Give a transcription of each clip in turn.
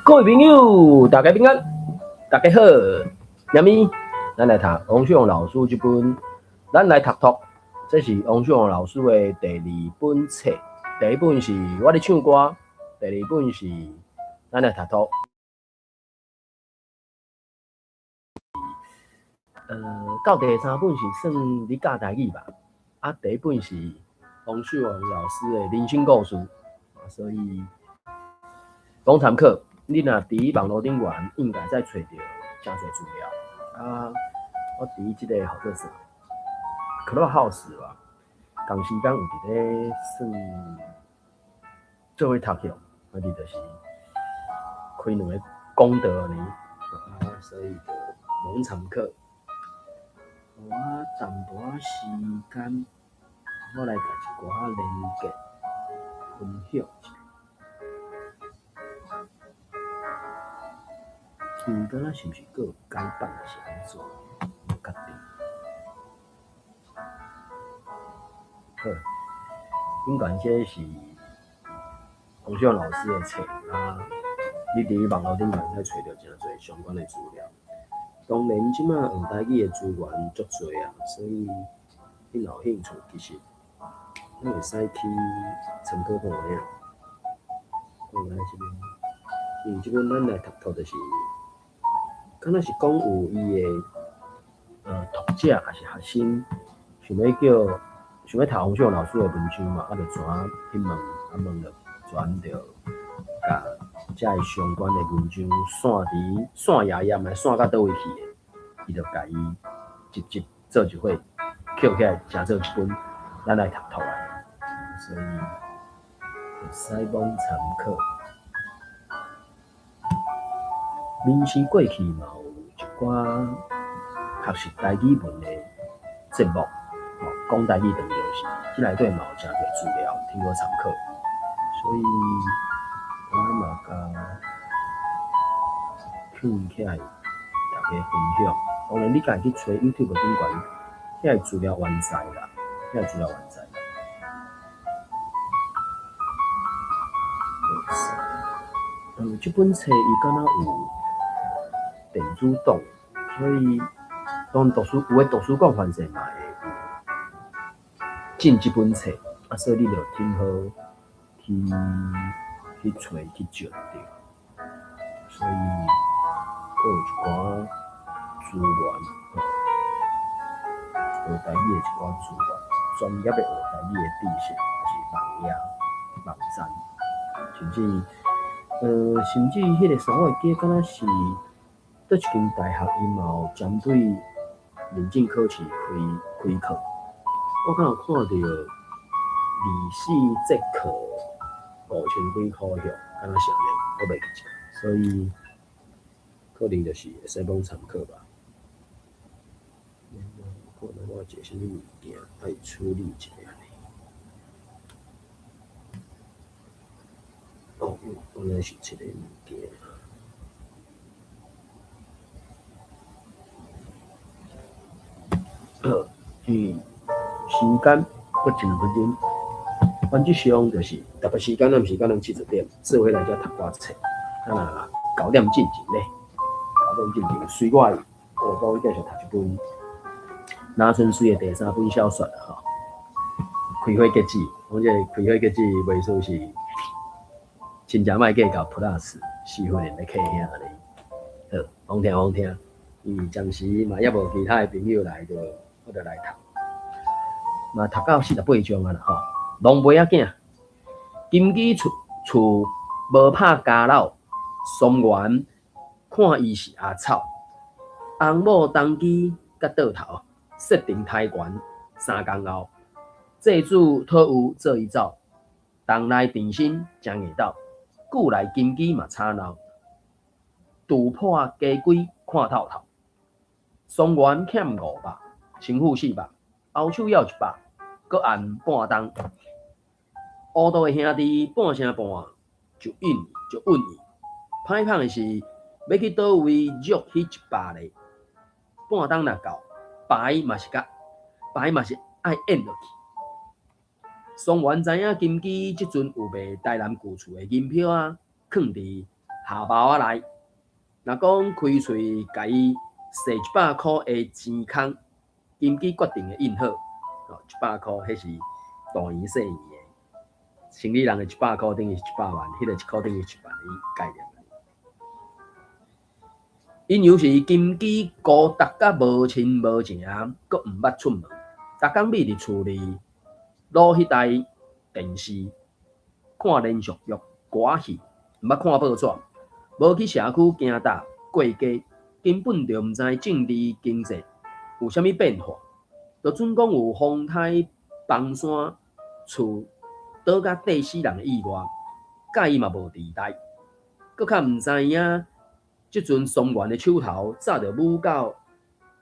各位朋友，大家平安，大家好。今物咱来讀王秀雄老師這本《咱來讀讀》，這是王秀雄老師的第二本冊。第一本是我咧唱歌，第二本是咱來讀讀。到第三本是算你教台語吧？啊，第一本是王秀雄老師的人生故事，所以講參考。你若佇網路頂懸，應該會使揣著誠濟資料。啊，我佇這个號做啥？Clubhouse 吧，仝時間有佇咧算做伙讀冊，啊，你就是開兩个講道呢，啊，所以就攏參考。予我淡薄仔時間，我來共一寡連結分享一下。毋敢若是毋是閣有改版，抑是按怎？無確定。好，頂懸這是王秀雄老師的冊啊，你佇網路頂懸會使揣著誠濟相關的資料。當然，這馬學台語的資源足濟啊，所以你若有興趣，其實攏會使去參考看覓啊。看覓這本，因為這本咱來讀讀就是。敢若是講有伊的讀者抑是學生想欲叫想欲讀王秀雄老師的文章嘛，啊，就怎去問，啊問著轉著共遮个相關的文章散佇散頁頁，毋散到佗位去的，伊就共伊集集做一伙，扣起來成做一本，咱來讀讀啊。所以會使罔參考。民視過去嘛有一寡學習台語文的節目，吼，講台語當中是，這內底嘛有誠濟資料通好參考，所以我嘛共囥起來，大家分享。當然，你家己去揣 YouTube 頂懸，遐个資料原在啦，遐个資料原在。這本冊伊敢若有電子檔，所以當圖書有的圖書館凡勢嘛會有進這本冊，啊，所以你就挺好去去揣去借著。所以閣有一寡資源，學台語的一寡資源，專業的學台語的知識，抑是網頁、網站，甚至。甚至彼个時我會記得，敢若是佗一間大學，伊嘛有針對認證考試開開課。我敢有看著24節課5000幾箍許，敢若是按呢，我袂記得，所以可能就是會使罔參考吧。可能我有一个啥物物件愛處理一下呢？哦，原來是這个物件。好，時間閣一兩分鐘。原則上就是，特別時間咱毋是到咱七十點，做伙來遮讀寡冊。啊，若九點進前咧，九點進前隨我意，我就講繼續讀這本林春水的第三本小說啦吼。開花結籽，講這個開花結籽袂輸是。親情莫計較 Plus 四分的客兄按呢，好，罔聽罔聽，因為暫時嘛猶無其他的朋友來，就我就來讀，嘛讀到48章啊啦吼。狼狽仔囝，金枝厝厝無拍家老，松原看伊是阿草，翁某當機佮倒頭，設定台懸三工後，債主討有做伊走，洞內甜心誠硬斗。久來金枝嘛吵鬧，肚破家規看透透，松原欠500，辛苦400，後手要100，閣按半冬。烏道的兄弟半成半就應就穩伊，歹芳的是欲去佗位約彼100咧，半冬若到，牌嘛是共牌嘛是愛咽落去。松原知影金枝這陣有賣台南舊厝的銀票仔，囥佇下包仔來。若講開喙共伊踅100箍的錢空，金枝決定會應好。哦，一百箍，彼是大圓細圓的。生理人的一百箍等於100萬，彼个1箍等於1萬的概念。因由是金枝孤獨甲無親無情，閣毋捌出門，逐工覕佇厝裡擼彼台電視，看連續劇、歌仔戲，毋捌看報紙，無去社區行搭過街，根本就毋知政治經濟有啥物變化。就準講有風颱崩山，厝倒甲硩死人的意外，佮伊嘛無佇內，閣較毋知影，這陣桑原的手頭早就舞到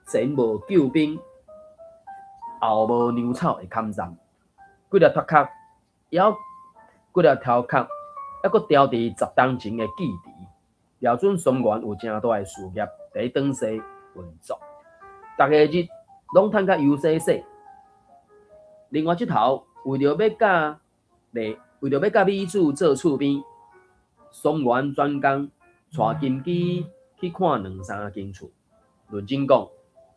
前無救兵，後無糧草的坎站，規粒頭殼，猶規粒頭殼，猶閣牢佇10冬前的記憶。廖準桑原有誠大的事業佇當時運作，逐个日攏趁甲悠細細。另外這頭為著欲佮美子做厝邊，桑原專工帶金枝去看兩三間厝。論真講，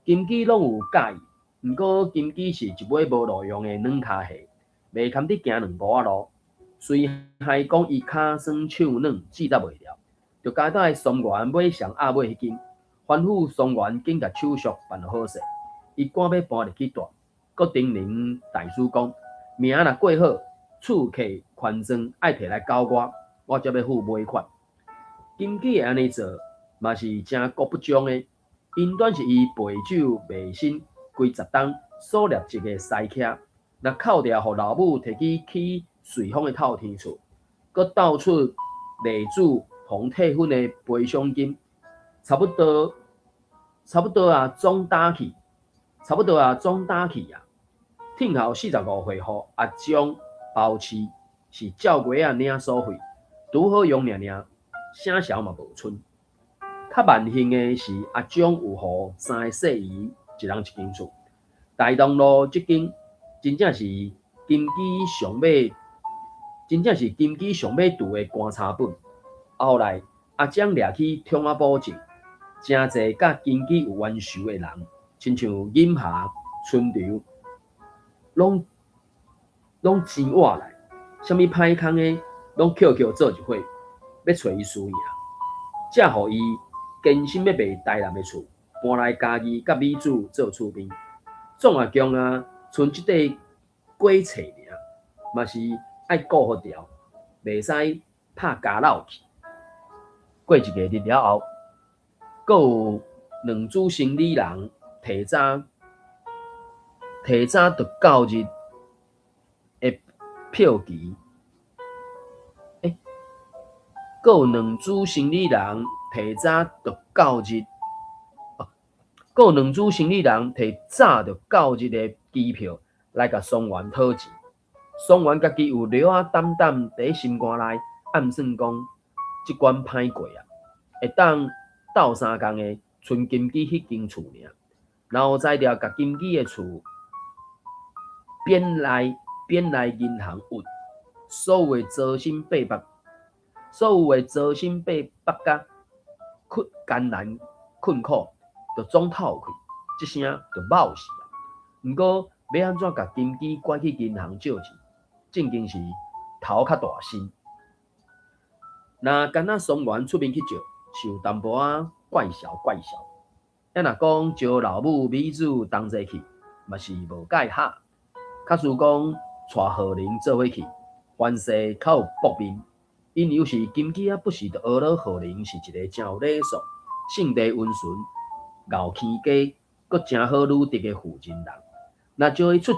金枝攏有佮意，毋過金枝是一尾無路用的軟跤蝦，袂堪得行兩步仔路。隨害講伊跤酸手軟，舌才袂牢，就交代桑原買上鴨尾彼間，吩咐桑原緊共手續辦好勢。伊趕欲搬入去蹛，閣叮嚀大師講：明仔若過好，厝契權狀愛提來交我，我才欲付尾款。金枝會按呢做，嘛是誠顧不章的。因端是伊陪酒賣身規十冬所累積的私卡，若扣掉予老母提去起瑞豐的透天厝，閣鬥出麗子予退婚的賠償金，差不多啊，總打去，差不多啊，總打去啊。聽候45歲予阿張包飼，是照月仔領所費，拄好用爾爾，啥潲嘛無賰。較萬幸的是，阿張有予三个細姨一人一間厝。大同路這間真正是金枝上欲住的棺材本。後來阿張掠去創仔保證，誠濟佮金枝有冤仇的人，親像銀霞、春流，攏錢活來，啥物歹空的，攏抾抾做一伙，欲揣伊輸贏，才予伊堅心欲賣台南的厝，搬來嘉義佮美子做厝邊。總啊強啊，賰這塊鬼冊爾，嘛是愛顧好牢，袂使拍交落去。過一個日了後，閣有兩組生理人提早著到日的票期，閣有兩組生理人提早著到日，閣有兩組生理人提早著到日的機票來共桑原討錢。桑原家己有料仔膽膽佇心肝內，暗算講，這關歹過啊，會當鬥相共的，賰金枝彼間厝爾，然後才著共金枝的厝變來銀行運，所有的糟心八百佮困艱難困苦，就總透氣，這聲就冒死啊！毋過欲按怎共金枝拐去銀行借錢，正經是頭較大身。若敢若桑原出面去借，是有淡薄仔怪潲怪潲。抑若講招老母美子同齊去，嘛是無蓋哈。假使講帶賀玲做伙去，凡事較有薄面。因由是金枝仔不時就學落賀玲是一個誠有禮數、性地溫順、𠢕起家、閣誠好女德的婦人人。若招伊出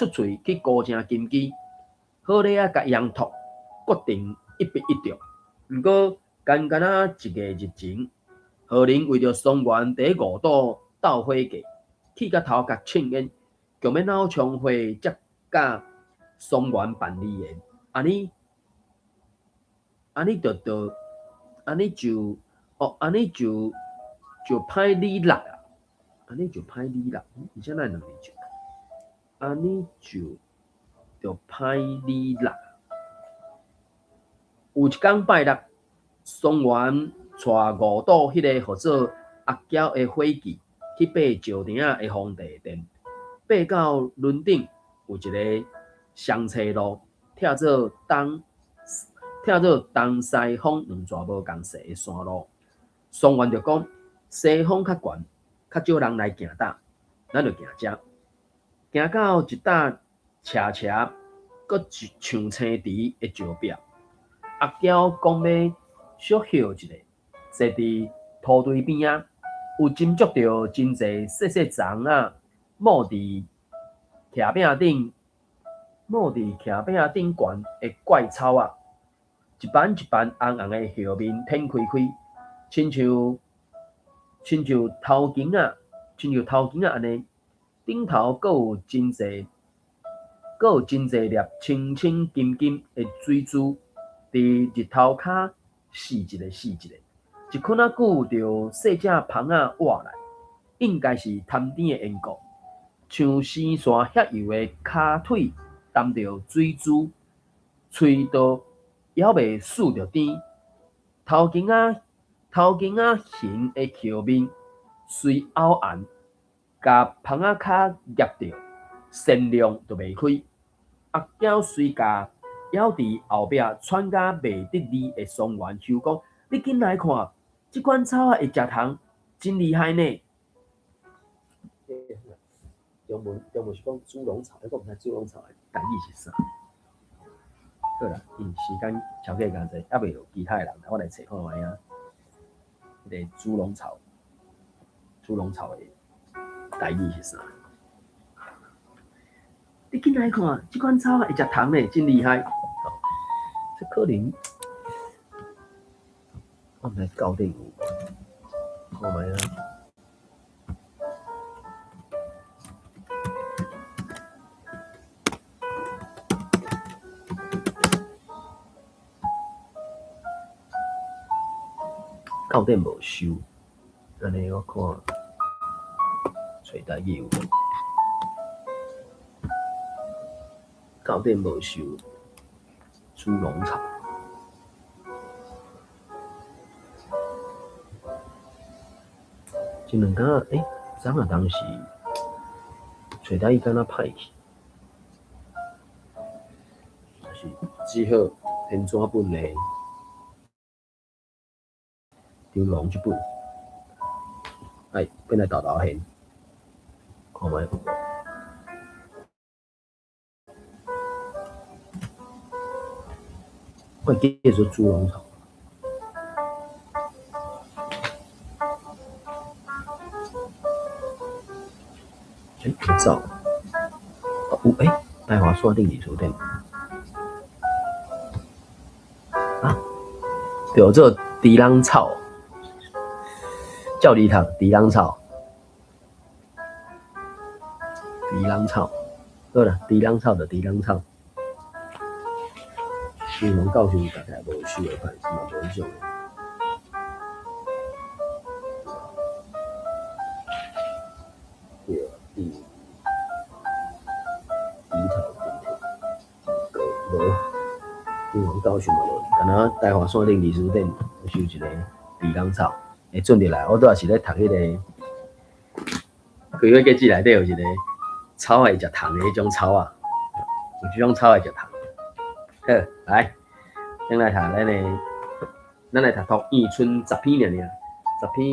喙去孤正金枝，好禮仔共伊托，決定一筆一中。毋過，干干仔一個日前，賀玲為著桑原佇五堵鬥火價，氣甲頭殼衝煙，強欲鬧場會才佮桑原辦離言，按呢就歹理啦，按呢就歹理啦，而且哪會兩字就？按呢就歹理啦。有一工拜六，桑原帶五堵彼个號做阿嬌的伙計去爬石埕仔的皇帝殿，爬到崙頂有一个雙叉路，拆做東西方兩逝無仝勢的山路。桑原就講，西方較懸，較少人來行搭，咱就行遮。行到一搭斜斜，閣像青池的石壁，阿嬌講欲小歇一下，坐佇土堆邊仔，有斟酌著真濟細細叢仔，冒佇徛壁頂，冒佇徛壁頂懸的怪草仔，一瓣一瓣紅紅的葉面展開開，親像頭巾仔按呢，頂頭閣有真濟，閣有真濟粒青青金金的水珠，佇日頭跤爍一个爍一个，一睏仔久就細隻蜂仔活來，應該是貪甜的緣故，像絲線遐幼的跤腿澹著水珠，喙都猶未欶著甜，頭巾仔形的葉面隨拗絚，共蜂仔跤夾著，鮮亮就袂開。阿嬌隨共枵佇後壁喘甲袂得字的桑原休講：你緊來看，這款草仔會食蟲，真厲害呢！中文是講豬籠草，我毋知豬籠草的台語是啥。好啦，因時間超過偌濟，猶未有其他的人，我來揣看覓仔。彼个豬籠草，豬籠草的台語是啥？你緊來看，這款草會食蟲呢，真厲害。這可能我毋知教典有無，看覓仔。教典無收，按呢我看揣台語有無？教典無收豬籠草。這兩工欸，昨仔當時揣台語敢若歹去，還是只好天紙本的張龍這本，來變來豆豆現，看覓有無？我會記得做豬籠草。欸，有走，有欸，大華山頂歷史典啊，叫做豬籠草，照字讀豬籠草，豬籠草，好啦，豬籠草就豬籠草。張龍教授大概無收的，可能是嘛無彼種的。對，伊頭無，張龍教授嘛無，敢若大華山頂歷史典收一个豬籠草，會準入來。我拄仔是咧讀彼个開會記內底有一个草會食蟲的彼種草仔，有這種草會食蟲。好，來，先來讀咱的，咱來讀讀燕春十篇爾爾，十篇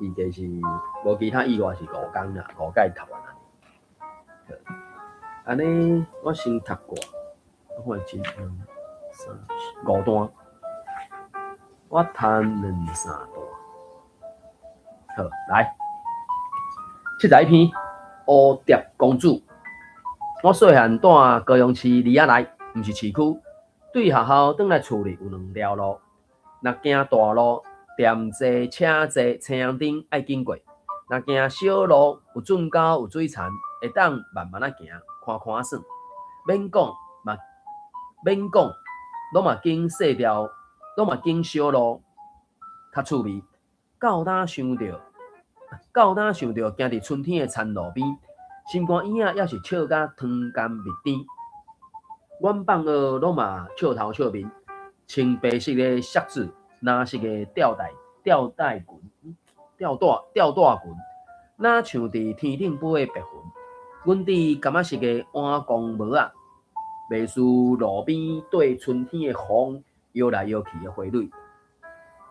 預計是無其他意外是五工啦，五屆讀完啦。好，按呢我先讀過，我看一、兩、三、四、五段，我讀兩三段。好，來，71篇《蝴蝶公主》。我細漢蹛高雄市里仔內，毋是市區，對學校轉來厝裡有兩條路。若行大路，店坐、車坐、青紅燈愛經過；若行小路，有圳溝、有水田，會當慢慢仔行，寬寬仔耍。免講嘛，免講，攏嘛經細條，攏嘛經小路較趣味。到今想著，行佇春天的田路邊，心肝耳仔猶是笑甲糖甘蜜甜。阮放學攏嘛笑頭笑面，穿白色的靴子，藍色的吊帶裙，吊帶裙，若像佇天頂飛的白雲。阮佇柑仔色的碗公帽仔，袂輸路邊對春天的風搖來搖去的花蕊。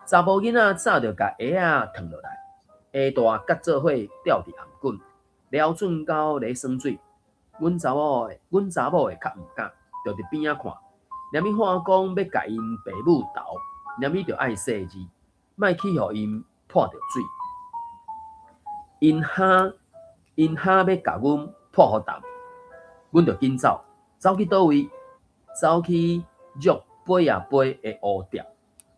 查埔囡仔早就共鞋仔脫落來，鞋帶佮做伙吊佇頷頸，撩圳溝咧耍水。阮查某的較毋敢，就佇邊仔看。連伊喊講欲共𪜶爸母投，連伊著愛細膩，莫去予𪜶潑著水。𪜶喊欲共阮潑予澹，阮就緊走，走去佗位？走去捉飛啊飛的蝴蝶。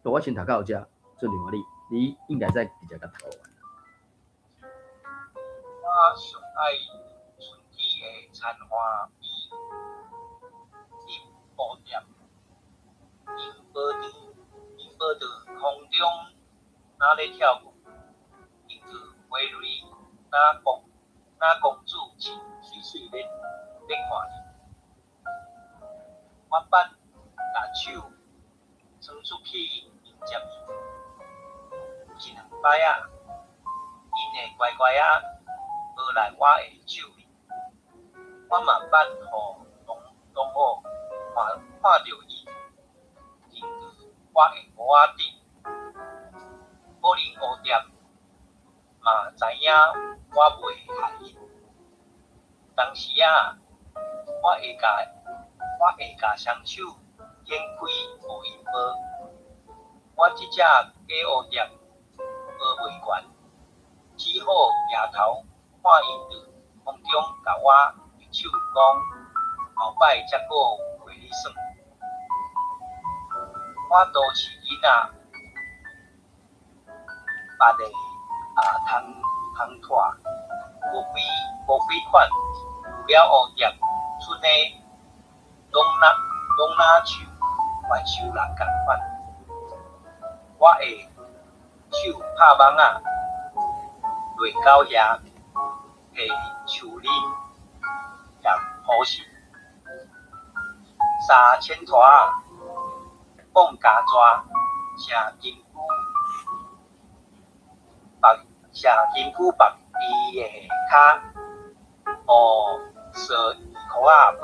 我先讀到遮，準備你，你應該再直接共讀完。我上愛春天的殘花比蝴蝶，𪜶無佇空中若咧跳舞，𪜶佇花蕊若公主穿媠媠咧看你。我捌共手伸出去迎接伊，有一兩擺仔，𪜶會乖乖仔無來我的手裡。我嘛捌予龍虎看著伊，停佇我的帽仔頂。可能蝴蝶嘛知影我袂害𪜶。當時仔，我會共雙手展開予𪜶抱。我這隻假蝴蝶學袂懸，只好抬頭看𪜶佇空中共我揮手講，後擺才閣陪你耍。我都市囡仔捌的通拖，無幾款，除了蝴蝶，賰的攏若像怪獸人仝款。我的手拍網仔，落狗遐，提樹林葉雨神，三千拖仔，放家蛇，寫金龜縛伊的跤，予趖箍仔無，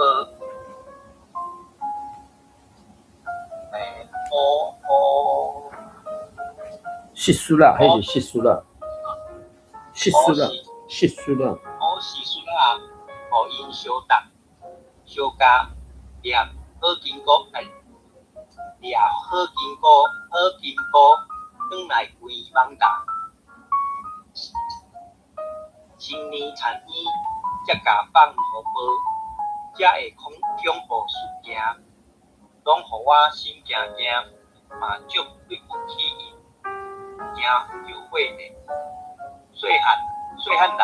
烏蟋蟀啦，彼是蟋蟀啦，蟋蟀啦，蟋蟀啦。烏蟋蟀仔，予𪜶相搭相咬，掠好金菇，掠好金菇，轉來規網罩。新年田嬰才共放予報，這个恐怖事件，攏予我心驚驚，嘛足對不起𪜶，誠後悔呢。細漢人。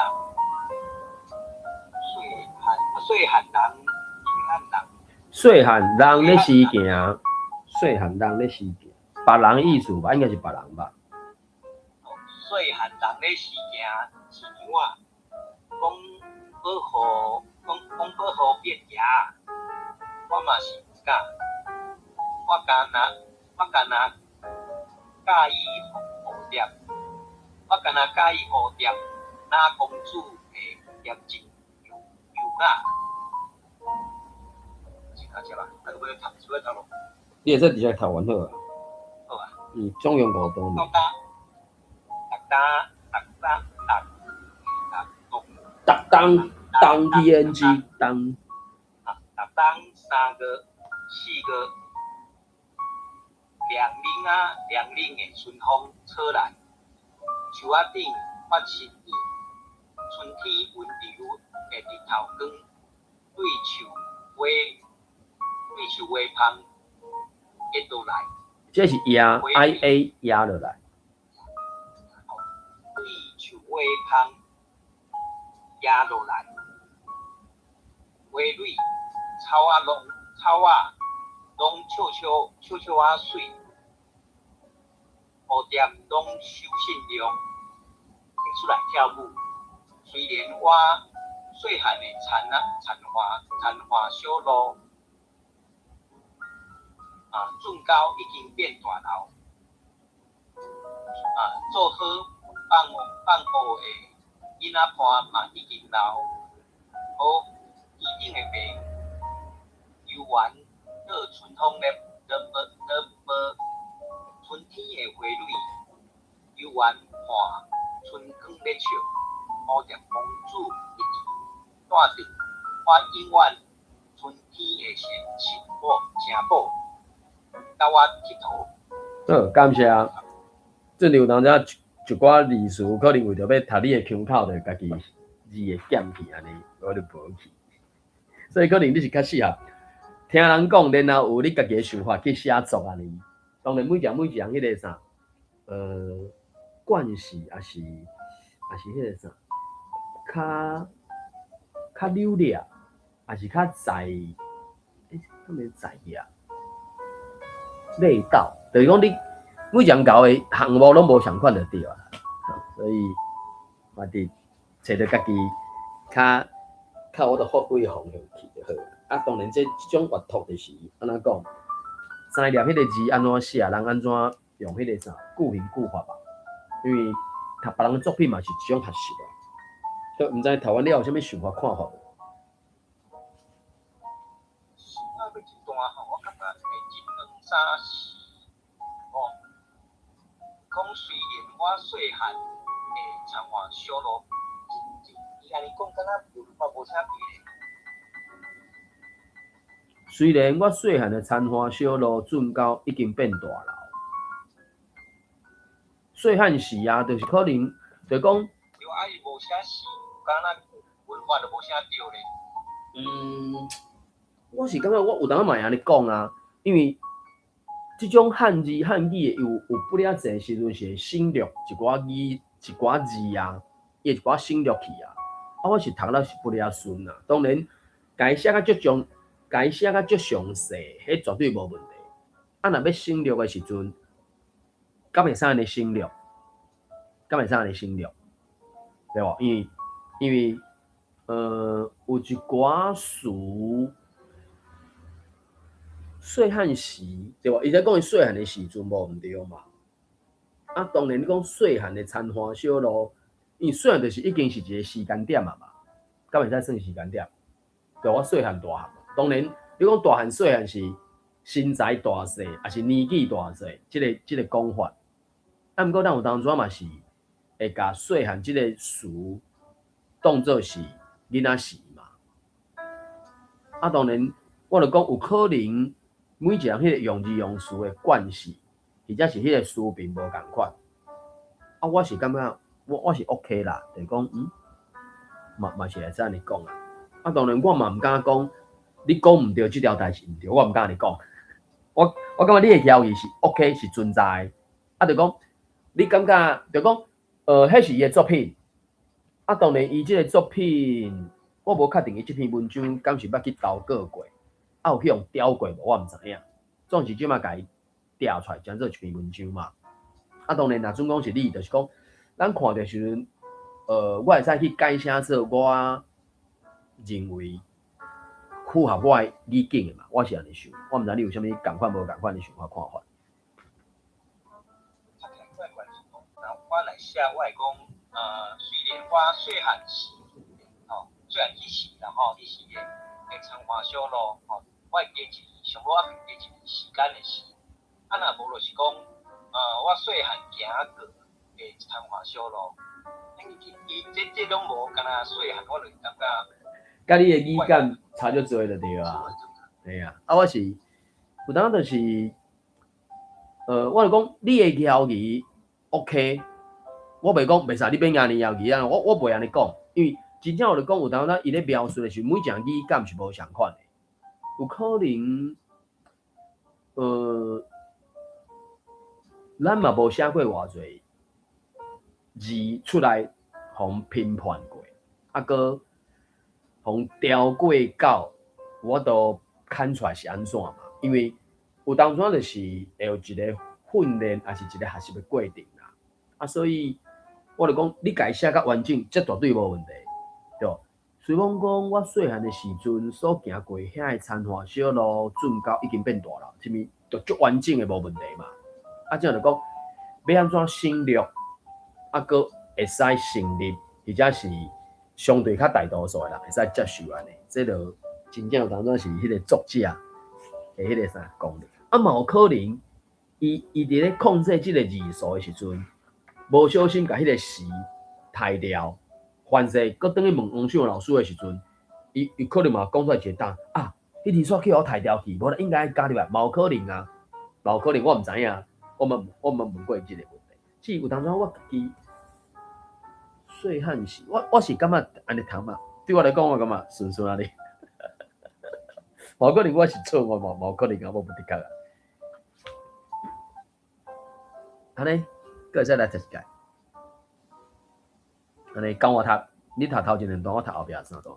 細漢人咧時行，細漢人咧時行，別人意思吧，應該是別人吧。細漢人咧時行市場仔，講欲予變鴨，我嘛是毋敢。我敢若佮意蝴蝶，若公主的蝴蝶真優雅。是到這吧？啊，欲讀落。你會使直接讀完好啊。好啊。總共五段。到今，逐冬，逐冬冬 T N G 冬。啊，逐冬3月、4月，涼冷啊，涼冷的春風吹來，樹仔頂發新意，春天溫柔的日頭光，對樹花芳壓落來。這是壓 I A 壓落來。對樹花芳壓落來，花蕊草仔攏笑笑笑笑仔媠，蝴蝶攏守信用，會出來跳舞。雖然我細漢的殘花小路，圳溝已經變大流，啊，做好放放學的囡仔伴嘛已經老，好天頂的明，猶原落春風咧，落無落無春天的花蕊，猶原看春光咧笑，蝴蝶公主一直帶著我永遠春天的城堡城堡，佮我𨑨迌。好，感謝。這裡有當時一寡字詞，可能為著欲讀你的腔口，就家己字會減去按呢，我就無去。所以可能你是較適合聽人講，然後有你家己的想法去寫作按呢。當然，每一人每一人彼個啥，慣勢抑是彼個啥，較較扭掠，抑是較在，敢會在意啊？味道，就是講你每一人搞的項目攏無仝款就對啊，所以我佇揣著家己較較有法度發揮的方向去就好。啊，當然這這種閱讀就是按怎講，知念彼個字按怎寫，人按怎用彼個啥句型句法吧。因為讀別人的作品嘛是一種學習啊。都毋知讀完了有啥物想法看法無？啊，欲一段吼，我感覺會一兩三四五，講雖然我細漢的參花小路，伊按呢講，敢若我無啥別的。雖然我細漢的田華小路圳溝已經變大樓，細漢時啊，就是可能就講。對啊，伊無寫詩，敢若文法就無啥對咧。嗯，我是感覺我有當嘛會按呢講啊，因為這種漢字漢語的有不了濟時陣是會省略一寡語一寡字啊，伊會一寡省略去啊。啊，我是讀了是不了順啊，當然，共伊寫甲足詳，共伊寫甲足詳細，彼絕對無問題。啊，若欲省略的時陣，敢會使按呢省略？敢會使按呢省略？對無？因為有一寡詞，細漢時，對無？伊在講伊細漢的時陣無毋對嘛。啊，當然你講細漢的田華小路，因為細漢就是已經是一個時間點啊嘛，敢會使算時間點？對，我細漢大漢，當然你講大漢細漢是身材大細，抑是年紀大細，這個講法。啊，毋過咱有當陣嘛是會共細漢這個詞當做是囡仔時嘛。啊，當然我就講有可能每一個人彼個用字用詞的慣勢，或者是彼個詞並無仝款。啊，我是感覺我是 OK 啦，就是講嘛嘛是會使按呢講啊。啊，當然我嘛毋敢講，你講毋對，這條代誌毋對，我毋敢按呢講。我感覺你的條義是 OK，是存在的。啊，就講你感覺，就講，彼是伊的作品。啊，當然伊這個作品，我無確定伊這篇文章敢是捌去投稿過，啊有去予刁過無，我毋知影。總是這馬共伊調出來，成做一篇文章嘛。啊，當然若準講是你，就是講，咱看著時陣，我會使去改寫做我認為符合我的語境的嘛，我是按呢想。我毋知你有啥物仝款無仝款的想法看法。我來寫，我會講，雖然我細漢時，吼，細漢彼時啦，吼，彼時的田華小路，吼，我會加一個，上無我會加一個時間的時。啊，若無就是講，我細漢行過的田華小路，伊這攏無，敢若細漢，我就感覺。佮你的語感差足濟就對啊。嘿啊，啊，我是有當就是，我就講你的標語 OK，我袂講袂使你免按呢標語啊，我袂按呢講，因為真正我就講有當陣伊咧描述的時，每一個語感是無仝款的，有可能，咱嘛無寫過偌濟字出來，予評判過，啊，閣予雕過到，有法度看出來是按怎嘛？因為有當陣就是會有一個訓練，抑是一個學習的過程啦。啊，所以我就講，你共伊寫較完整，這絕對無問題，對無？雖罔講我細漢的時陣所行過遐个田華小路，圳溝已經變大了，啥物就足完整的無問題嘛。啊，這樣就講，欲按怎省略，啊，閣會使成立，或者是相對較大多數的人會使接受按呢。這就真正有當陣是彼個作者的彼個啥功力。啊，嘛有可能，伊佇咧控制這個字數的時陣，無小心共彼個詞刣掉，凡勢閣轉去問王秀老師的時陣，伊可能嘛講出來一個答案啊，彼字煞去予我刣掉去，無啦應該加入來，嘛有可能啊，嘛有可能，我毋知影，我毋捌問過伊這個問題。至於有當陣我家己細漢時，我是感覺按呢讀嘛，對我來講我感覺順順按呢。嘛有可能我是錯，我嘛有可能啊，我無的確啊。按呢，閣會使來讀一擺。按呢，共我讀，你讀頭前兩段，我讀後壁三段。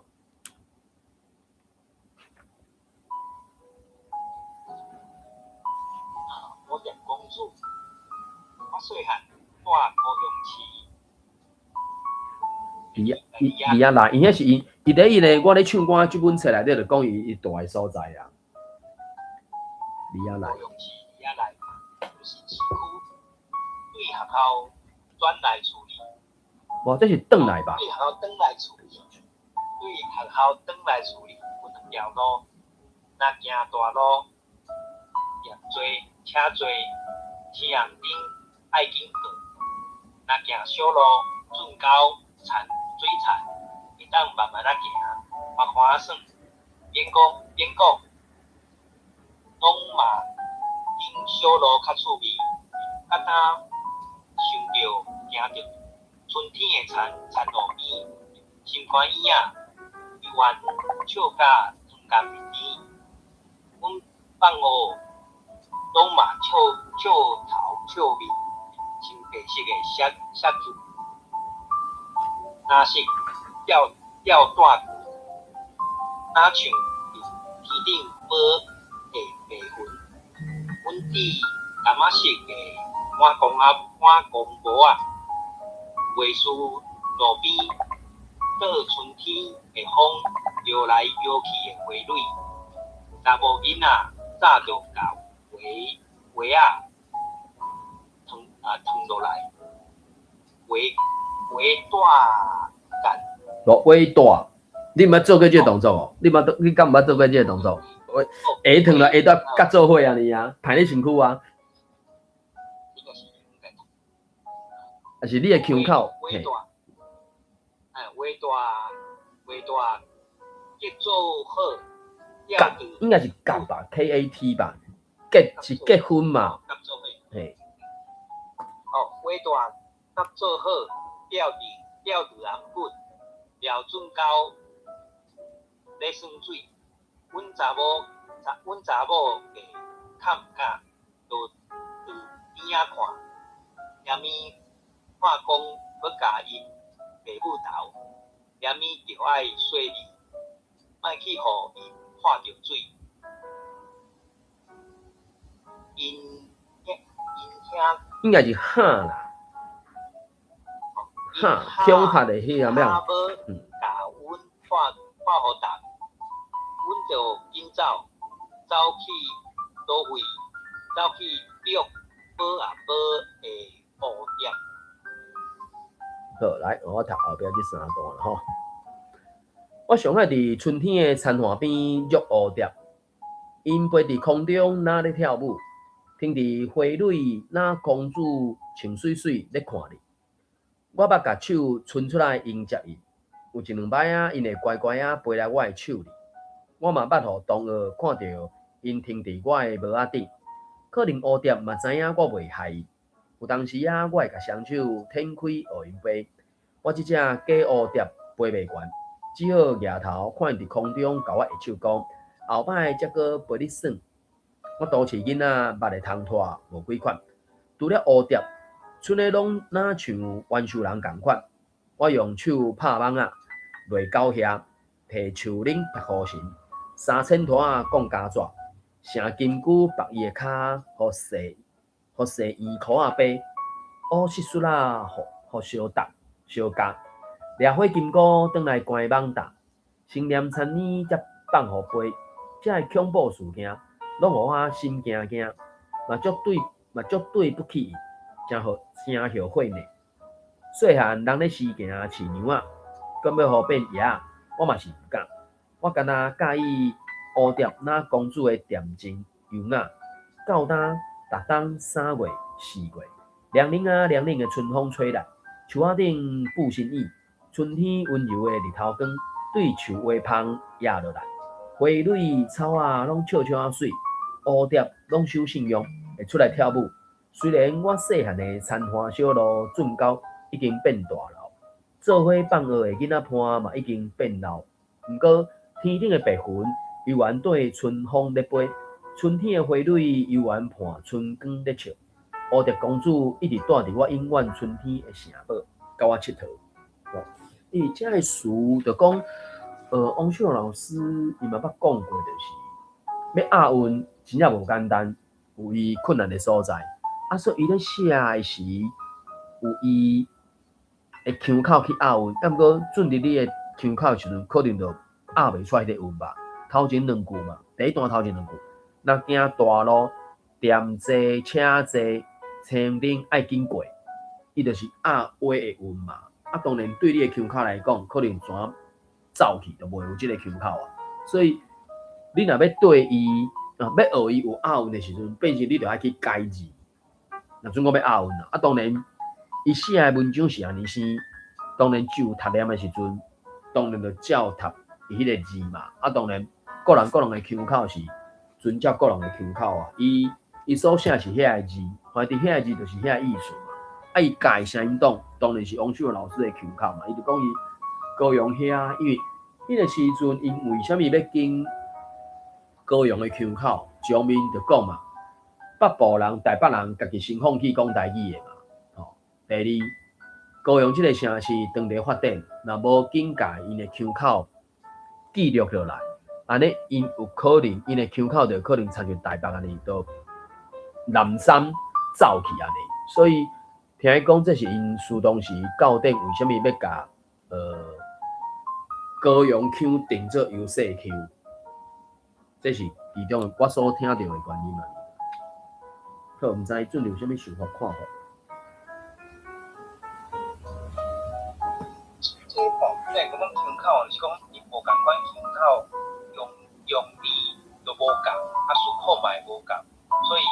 啊，蝴蝶公主，我細漢蹛高雄市。伊遐來，伊遐是伊第一個，我咧唱歌這本冊內底就講伊蹛的所在啊。里仔內。高雄市里仔內，毋是市區，對學校轉來厝裡。無，這是轉來吧？對學校轉來厝裡，對學校轉來厝裡有兩條路，若行大路，嫌濟車濟，青紅燈愛緊過；若行小路，圳溝田水田，會當慢慢仔行，嘛看仔耍。免講免講，攏嘛揀小路較趣味。甲今想著行著春天的田路邊，心肝嬰仔猶原笑甲糖甘蜜甜。阮放學攏嘛笑笑頭笑面，穿白色的恤衫，藍色吊帶裙，若像佇天頂飛的白雲。阮戴柑仔色的碗公帽仔，袂输路邊倒春天的風搖來搖去的花蕊。查某囡仔早就共鞋仔脫落來，鞋帶干。落鞋帶，你毋捌做過這個動作哦？你捌，你敢毋捌做過這個動作？鞋脫落，鞋帶結做伙按呢啊，歹咧身軀啊。還是你的腔口？鞋帶，鞋帶，結做好。結應該是結吧，K A T 吧，結是結婚嘛。嘿。哦，鞋帶結做好，吊佇頷骨，瞄準溝咧耍水。阮查某會崁甲就佇邊仔看，連物看講欲共𪜶爸母投，連物著愛細膩，莫去予𪜶泼著水。𪜶兄應該是哈啦，哈，恐嚇的彼個咩？共阮潑予逐，阮就緊走，走去佗位？走去掠寶仔寶的蝴蝶。好，來，我讀後壁這三段啦吼。我上愛佇春天的田岸邊捉蝴蝶，𪜶飛佇空中，若咧跳舞，停佇花蕊，若公主穿媠媠咧看你。我捌共手伸出來迎接伊，有一兩擺仔，𪜶會乖乖仔飛來我的手裡。我嘛捌予同學看著𪜶停佇我的帽仔頂，可能蝴蝶嘛知影我袂害伊。有當時仔，我會共雙手展開予𪜶飛。我這隻假蝴蝶飛袂懸，只好舉頭看𪜶佇空中共我揮手講：後擺才閣陪你耍。我都市囡仔捌的窗拖無幾款，除了蝴蝶，賰的攏若像原始人仝款。我用手拍網仔，掠狗蟻，提樹奶拍雨神，三千拖仔摃膠紙，成金龜縛伊的跤，予细圆箍仔爬，烏蟋蟀仔予相搭相咬，掠火金菇轉來關蠓蚱，先念田鼠才放予飛，這个恐怖事件攏予我心驚驚，嘛足對不起伊。誠好，誠後悔呢。細漢人咧時行飼牛仔，敢欲予變鴨仔，我嘛是毋敢。我敢若佮意蝴蝶若公主的恬靜優雅。到今，逐冬3月、4月，涼冷啊涼冷的春風吹來，樹仔頂布新雨，春天溫柔的日頭光對樹葉縫壓落來，花蕊草仔攏笑笑仔媠，蝴蝶攏守信用會出來跳舞。雖然我細漢的田環小路圳溝已經變大路，做伙放學的囡仔伴嘛已經變老，毋過天頂的白雲猶原綴春風咧飛，春天的花蕊猶原伴春光咧笑。蝴蝶公主一直蹛佇我永遠春天的城堡，佮我𨑨迌。因為這个詞就講，王秀老師伊嘛捌講過，就是欲押韻真正無簡單，有伊困難的所在。啊，所以伊咧寫的時，有伊的腔口去押韻，啊，毋過進入你的腔口的時陣，可能就押袂出來彼個韻吧。頭前兩句嘛，第一段頭前兩句，若行大路，踮坐車坐，青燈愛緊過，伊就是押話的韻嘛。啊，當然對你的腔口來講，可能怎走去就袂有這個腔口啊。所以你若欲對伊啊，欲學伊有押韻的時陣，變成你著愛去改字。若準講欲押韻啊，啊，當然伊寫的文章是按呢生，當然就讀念的時陣，當然就照讀伊彼個字嘛。啊，當然各人各人的腔口是遵照各人的腔口啊。伊所寫是遐个字，反正遐個字就是遐個意思嘛。啊，伊改聲音檔，當然是王秀老師的腔口嘛。伊就講伊高雄遐，因為彼個時陣，𪜶為啥物欲揀高雄的腔口？上面就講嘛，北部人、台北人家己先放棄講台語的嘛。吼，第二，高雄這個城市當地發展，若無緊共𪜶的腔口記錄落來，按呢𪜶有可能𪜶的腔口就可能親像台北按呢，就南山走去按呢。所以聽伊講，這是𪜶書當時教典為啥物欲共高雄腔定做優勢腔，這是其中我所聽著的原因嘛。好，毋知俊有啥物想法看法？這吼，雖然感覺腔口就是講伊無仝款腔口用用字都無仝，啊，詞庫嘛會無仝，所以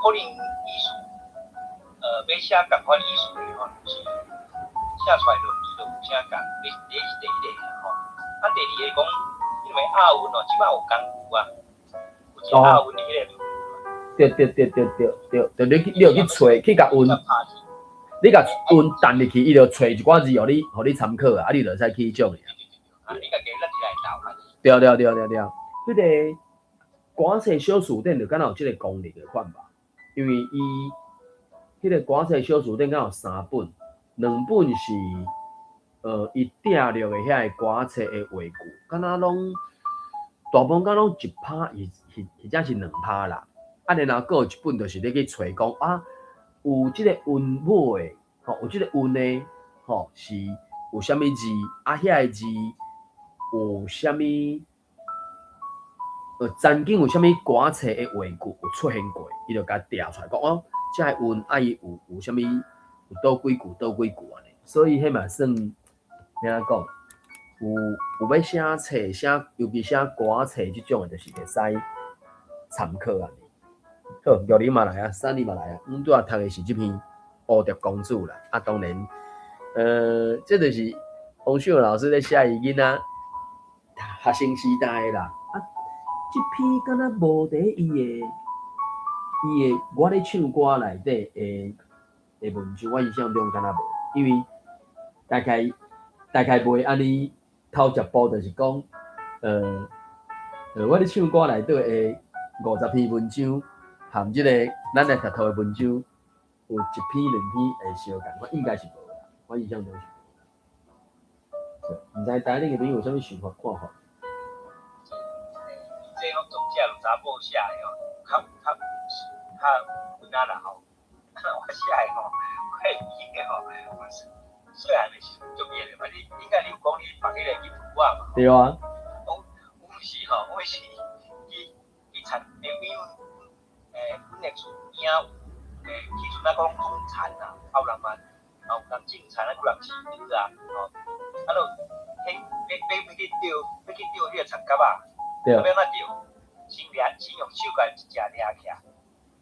可能意思，欲寫仝款意思的吼，就是寫出來就字就有啥仝，這是第一個吼。啊，第二個講，因為押韻哦，這擺有工具啊，有一個押韻的彼個。對對對對對對，就你有去揣去共韻，你共韻彈入去，伊就揣一寡字，予你，予你參考啊，啊，你就會使去種的。啊，你家己搦一來鬥。對對對對對，彼個歌冊小辭典就敢若有這個功能的款吧？因為伊彼個歌冊小辭典敢有三本，兩本是伊訂錄的遐個歌冊的話句，敢若攏大部分敢攏一拍，或者是兩拍啦。啊，然後閣有一本就是咧去揣講啊，有這個韻尾的，吼，有這個韻的，吼，是有啥物字？啊，遐個字有啥物？曾經有啥物歌冊的話句有出現過？伊就共調出來講哦，這個韻啊，伊有啥物？有佗幾句，佗幾句按呢？所以彼嘛算按怎講？有欲寫冊寫，尤其寫歌冊這種的，就是會使參考按呢。好，玉玲嘛來啊，珊妮嘛來啊，阮拄仔讀的是這篇《蝴蝶公主》啦。啊，當然，這就是王秀老師咧寫伊囡仔學生時代的啦。啊，這篇敢若無佇伊的我咧唱歌內底的文章，我印象中敢若無，因為大概袂按呢頭一步就是講，我咧唱歌內底的50篇文章。含這個咱來讀圖的文章，有一篇兩篇會相仝，我應該是無啦，我印象中是無。毋知台頂的朋友有啥物想法看法？這攏作者有查某寫的吼，較較較有力啦吼。我寫的吼，我會記得吼，阮細漢的時陣足熱的嘛，你應該你有講你放彼個去圖啊嘛？對啊。我阮是吼，我是去參，因為阮的厝邊仔有去厝陣啊，講種田啊，有人嘛，有人種田啊，有人飼豬啊，吼，啊，就彼欲去釣，欲去釣彼个田蛤仔，欲按怎釣？先掠，先用手共一隻掠起來，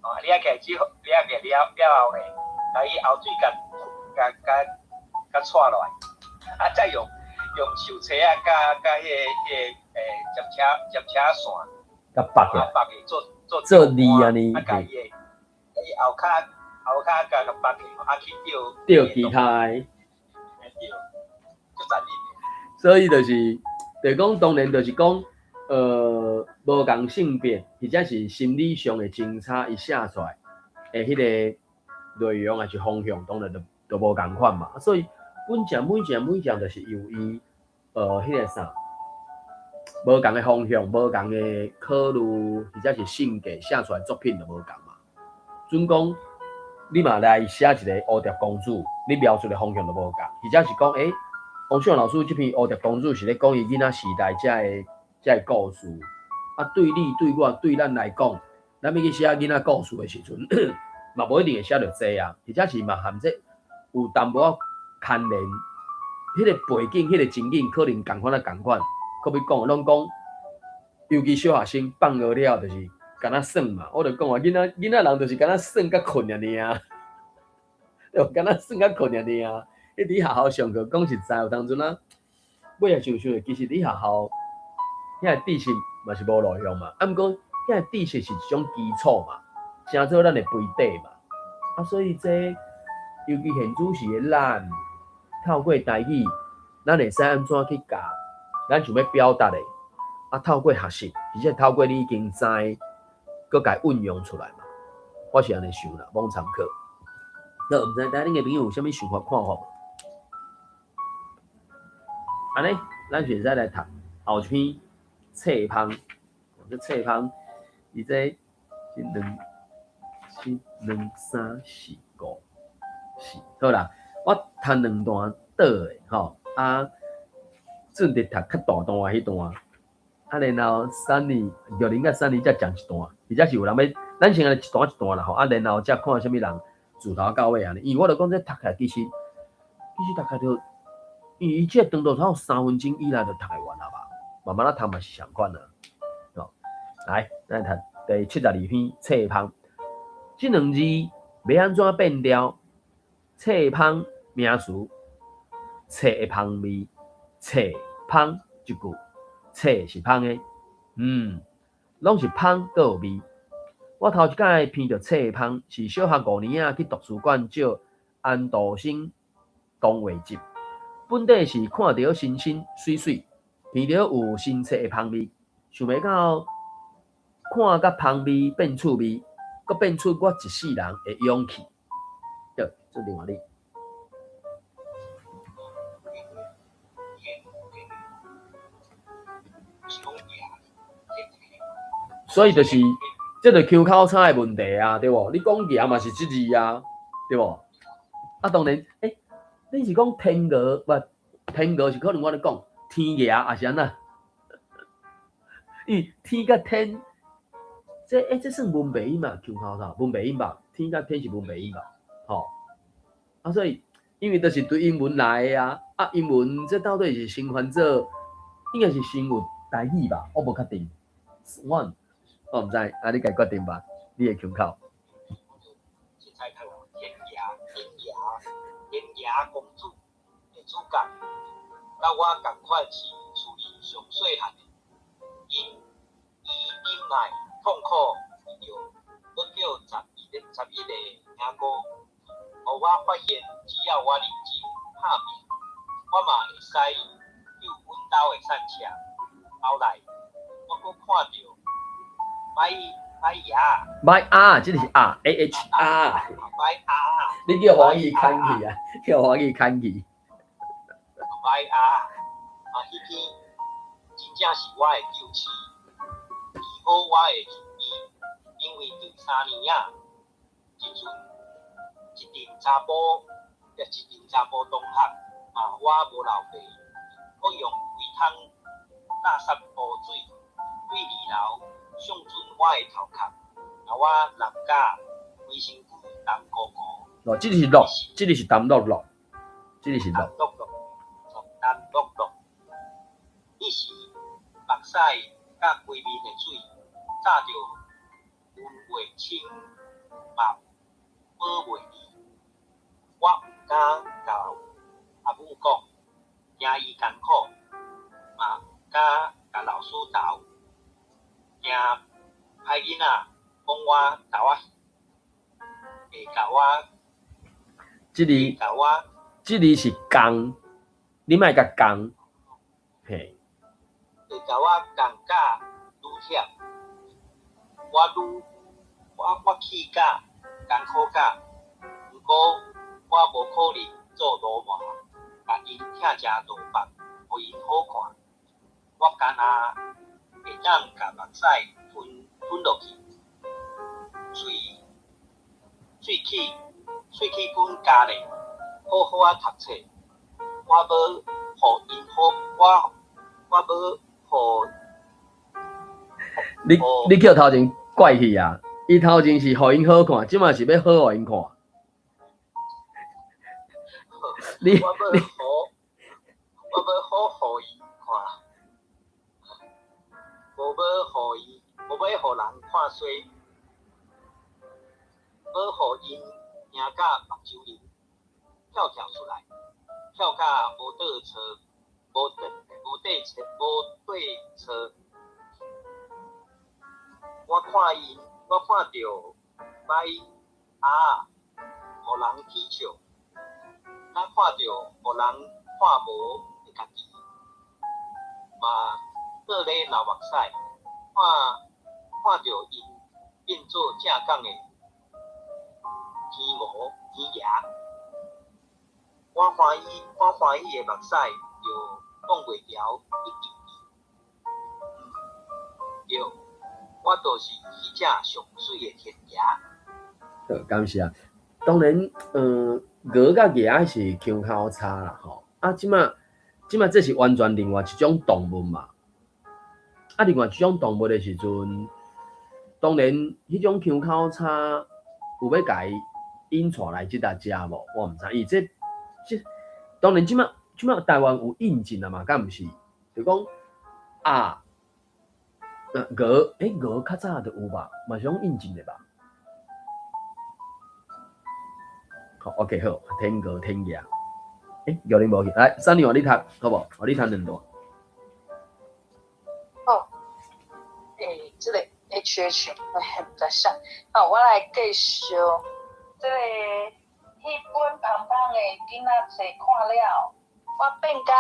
吼，掠起來之後，掠起來了了後呢，共伊後水共共共共掣落來，啊，再用手錘仔佮彼个接車線，共縛起來，縛起做做做餌按呢，啊，共伊的後跤共共縛起，啊去釣釣其他的，對，足殘忍的。所以就是，就講當然就是講，無仝性別或者是心理上的掙差，伊寫出來的彼个內容抑是方向，當然就無仝款嘛。所以，本正每一每一就是由伊，彼个啥，無仝的方向、無仝的考慮，或者是性格寫出來作品就無仝嘛。準講，你嘛來寫一个蝴蝶公主，你描述的方向就無仝，或者是講，王秀老師這篇蝴蝶公主是咧講伊囡仔時代遮个故事，啊，對你、對我、對咱來講，咱欲去寫囡仔故事的時陣，嘛無一定會寫著這啊，或者是嘛含這有淡薄仔牽連，彼个背景、彼个情景可能仝款仔仝款，閣欲講，攏講，尤其小學生放學了就是敢若耍嘛，我就講啊，囡仔人就是敢若耍佮睏爾爾啊，對，敢若耍佮睏爾爾啊。你佇學校上課，講實在，有當陣啊，尾仔想想，其實佇學校遐個知識嘛是無路用嘛，啊，毋過遐個知識是一種基礎嘛，成做咱的肥底嘛。啊，所以這尤其現主時的咱，透過台語，咱會使按怎去共咱想欲表達的，啊，透過學習，而且透過你已經知，閣共運用出來嘛。我是按呢想啦，罔參考。那毋知台恁的朋友有啥物想法看法無？按呢，咱現在來讀後一篇冊芳。這冊芳，伊這一兩、一兩三四五四，好啦，我讀兩段短的吼，啊，準備讀較大段的彼段，啊，然後三年玉玲佮三年才講一段，或者是有人欲，咱先來一段一段啦吼，啊，然後才看啥物人自頭到尾按呢，因為我著講這讀起來其實讀起來就，因為伊這個長度差不多3分鐘以內就讀會完了吧，慢慢仔讀嘛是相款啊。吼，來，咱來讀第72篇冊芳，這兩字欲按怎變調？冊芳名詞，冊的芳味，冊芳一句，冊是芳的，攏是芳閣有味。我頭一擺闻著冊芳，是小學五年仔去圖書館借安徒生童話集，本底是看著新新媠媠，闻著有新冊的芳味，想袂到看佮芳味變趣味，閣變出我一世人的勇氣。對，這另外你。所以就是，這就腔口差的問題啊，對無？你講爺嘛是這字啊，對無？啊，當然，你是講天鵝，無天鵝是可能我咧講天鵝，抑是按怎？因為天佮天，這算文白音嘛？腔口差，文白音吧？天佮天是文白音吧？吼，啊，所以因為都是對英文來的啊，啊，英文這到底是先翻做，應該是先有台語吧？我無確定。One，我毋知，啊，你家決定吧，你的腔口。凊彩讀天鵝，天鵝，天鵝公主的主角，佮我仝款是厝裡上細漢的，𪜶伊忍耐痛苦，著閣叫11個兄哥，予我發現，只要我認真拍拚，我嘛會使救阮兜的散赤。後來，我閣看著歹歹鴨，歹鴨，這個是鴨，A H R。歹鴨。你叫華語牽去啊？叫華語牽去。歹鴨，啊，彼篇真正是我的救星，醫好我的心醫，因為對3年仔，這陣一陣查埔，一陣查埔同學，啊，我無留地，閣用規桶垃圾污水對二樓相準我的頭殼，予我淋甲規身軀重糊糊。哦，這个是落，這个是澹漉漉，這个是落。澹漉漉，澹漉漉。彼時目屎佮規面的水，炸著分袂清嘛保袂離。我毋敢共阿母講，驚伊艱苦，嘛毋敢共老師投，驚歹囡仔講我豆仔魚，會共我，這个，共我，這个是共，你莫共共，嘿。會共我共甲愈險，我愈我我氣甲艱苦甲，毋過我無可能做鱸鰻，共𪜶拆食落腹，予𪜶好看。我干焦會當共目屎吞吞落去，喙喙齒喙齒管咬咧，好好仔讀冊。我欲予𪜶好，我我欲予。你你叫頭前怪去啊！伊頭前是予𪜶好看，這馬是欲好予𪜶看。你我欲好，我欲好予𪜶看，無欲予伊，無欲予人看衰，欲予𪜶驚甲目睭仁跳跳出來，跳甲無對錯，無對無對錯，無對錯。我看𪜶，我看著䆀鴨仔，予人恥笑，若看著予人看無的家己，嘛倒咧流目屎，看看著𪜶變做正港的天鵝天鵝。我歡喜，我歡喜的目屎就擋袂牢一直滴。對，我就是彼隻上媠的天鵝。好，感謝。當然，鵝佮鵝是腔口差啦，吼。啊，這馬這馬這是完全另外一種動物嘛。啊，另外一種動物的時陣，當然，彼種腔口差有欲共伊引帶來這搭食無？我毋知，伊這這當然這馬這馬台灣有引進啊嘛，敢毋是？就講啊，鵝，鵝較早就有吧，嘛是攏引進的吧？好，OK，好，天鵝天鵝，玉玲無去，來，三娘你讀，好無？予你讀兩段。好，這个 H H 我還毋知啥，好，我來繼續。這个彼本芳芳的囡仔冊看了，我變甲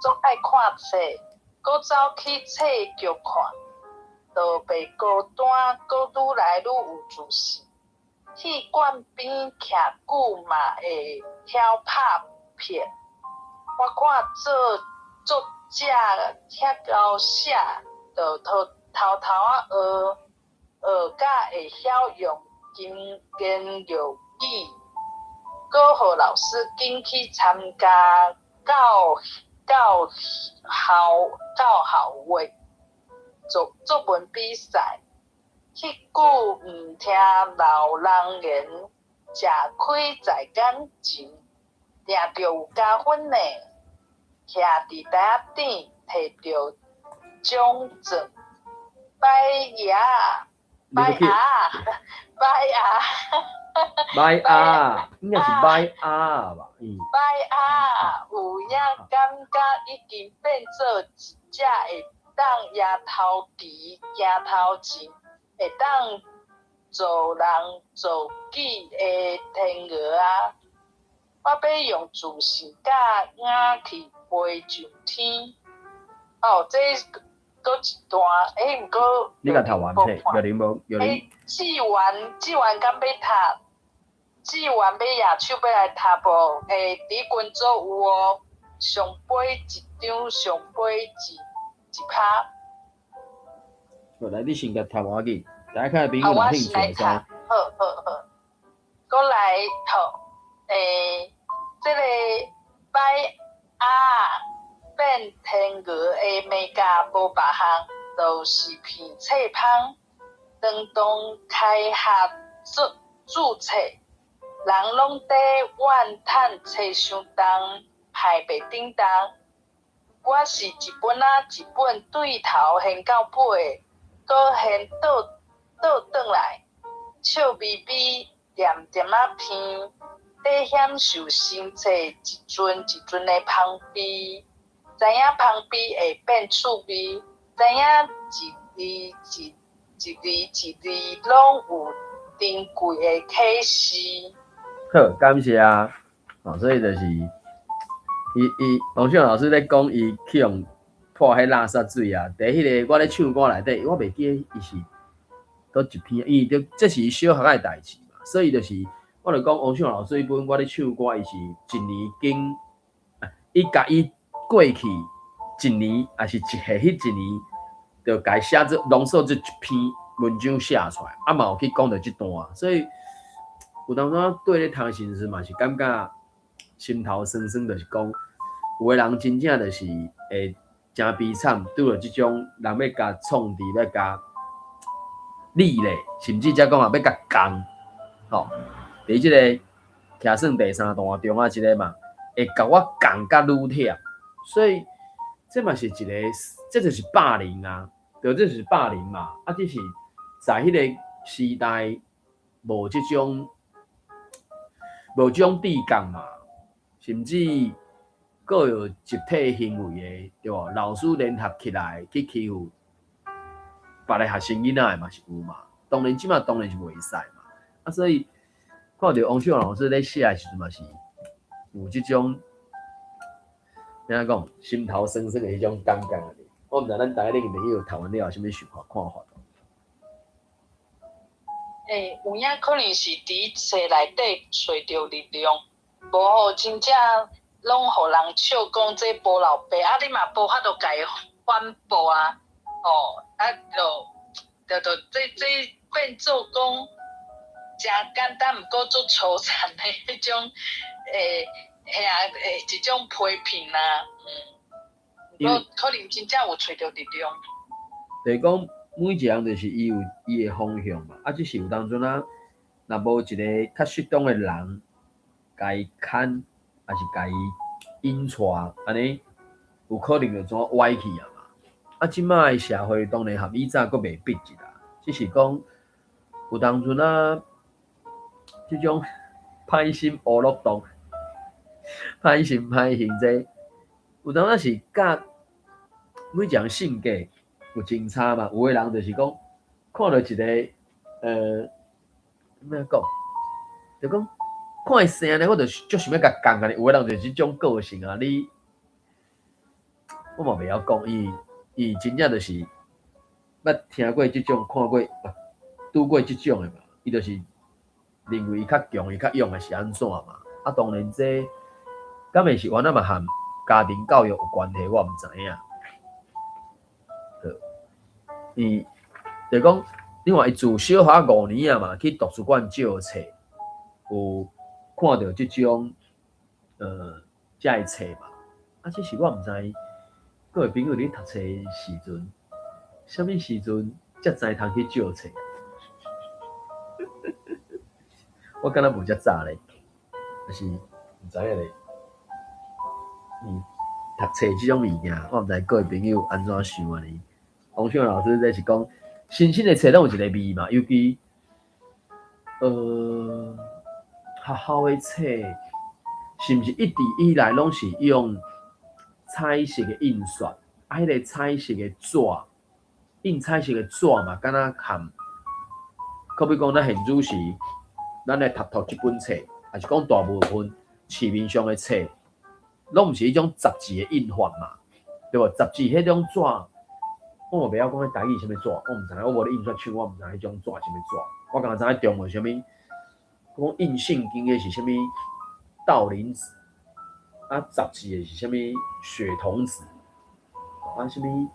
足愛看冊，閣走去冊局看，就袂孤單，閣愈來愈有自信。戲館邊徛久嘛會曉拍片。我看作作者遐𠢕寫，就偷偷偷仔學，學甲會曉用金言玉語，閣予老師緊去參加教教校教校會作作文比賽。彼句毋聽老人言，食虧在眼前，定著有加分呢。徛佇台仔頂，提著獎狀，擺牙，擺牙，擺牙，擺牙，應該是擺牙吧？擺牙，有影感覺已經變做一隻會當搖頭旗、行頭前，會當做人做己的天鵝仔。我欲用自信佮勇氣飛上天。哦，這閣一段，毋過你共讀完嘿，玉玲無？玉玲。志源，志源敢欲讀？志源欲舉手欲來讀無？佇群組有哦，上尾一張，上尾一一拍。好，來，你先共讀完去，大家看朋友有興趣會使。好好好，閣來好，這个擺鴨變天鵝的物件無別項，就是片冊芳。當當開學作注冊，人攏佇怨嘆冊傷重，排袂頂動。我是一本仔一本對頭掀到尾，閣掀倒倒轉來，笑眯眯，恬恬仔鼻，佇享受新冊一陣一陣的芳味，知影芳味會變趣味，知影一字一一字一字攏有珍貴的啟示。好，感謝啊！哦，所以就是伊伊王秀老師咧講，伊去予潑彼垃圾水啊。佇彼个我咧唱歌內底，我袂記得伊是佗一篇，伊就這是伊小學的代誌嘛，所以就是我就講王秀老師彼本我咧唱歌，伊是一年經，伊共伊過去一年，抑是一下彼一年，就共伊寫做濃縮做一篇文章寫出來，啊嘛有去講著這段，所以有當時對咧讀時陣嘛是感覺心頭酸酸，就是講有的人真正就是會誠悲慘，拄著這種人欲共創治，欲共理咧，甚至才講啊欲共共，吼，佇這个徛算第三段中啊，這个嘛，會共我共甲愈忝，所以這嘛是一個，這就是霸凌啊，對，這就是霸凌嘛，啊，只是在彼个時代無這種無這種智覺嘛，甚至閣有集體行為的，對無？老師聯合起來去欺負別个學生囡仔的嘛是有嘛。當然這馬當然是袂使嘛。啊，所以看著王秀老師咧寫的時陣嘛是有這種按怎講，心頭酸酸的彼種感覺。我毋知咱台頂的朋友讀完了有啥物想法看法？欸，有影可能是佇冊內底揣著力量，無吼真正攏予人笑講這無老爸，啊你嘛無法度共伊反駁啊，吼，啊就就就這這變做講誠簡單，毋過足粗殘的彼種，欸，遐欸一種批評啦，毋過可能真正有揣著力量。就是講每一個人就是伊有伊的方向嘛，啊，只是有當陣啊，若無一个較適當的人，共伊牽，抑是共伊引帶，按呢有可能就怎歪去啊嘛。啊，這馬的社會當然和以早閣袂比一啦，只是講有當陣啊，這種歹心烏落洞，歹心歹行這有當時是佮每一个人性格有真差嘛，有的人就是講看著一个按怎講，就講看伊生咧，我就足想欲共共按呢，有的人就是這種個性啊，你我嘛袂曉講，伊伊真正就是捌聽過這種，看過，拄過這種的嘛，伊就是認為伊較強，伊較勇的是按怎嘛？啊，當然這敢會是原來嘛和家庭教育有關係，我毋知影。伊就講，你看伊自小學5年啊嘛，去圖書館借冊，有看著這種遮的冊嘛。啊，只是我毋知各位朋友佇讀冊的時陣，啥物時陣才知通去借冊？我敢若無遮早咧，抑是毋知影咧。讀冊這種物件，我毋知各位朋友按怎想按呢？王秀老師這是講，新新的冊攏有一個味嘛，尤其學校的冊，是毋是一直以來攏是用彩色的印刷？啊，彼个彩色的紙，印彩色的紙嘛，敢若含，好比講咱現主時，咱來讀讀這本冊，抑是講大部分市面上的冊，攏毋是彼種雜誌的印法嘛，對無？雜誌彼種紙，我嘛袂曉講彼台語啥物紙，我毋知影，我無咧印刷廠，我毋知影彼種紙啥物紙。我敢若知影中文啥物，講印聖經的是啥物道林紙，啊雜誌的是啥物血桐紙，啊啥物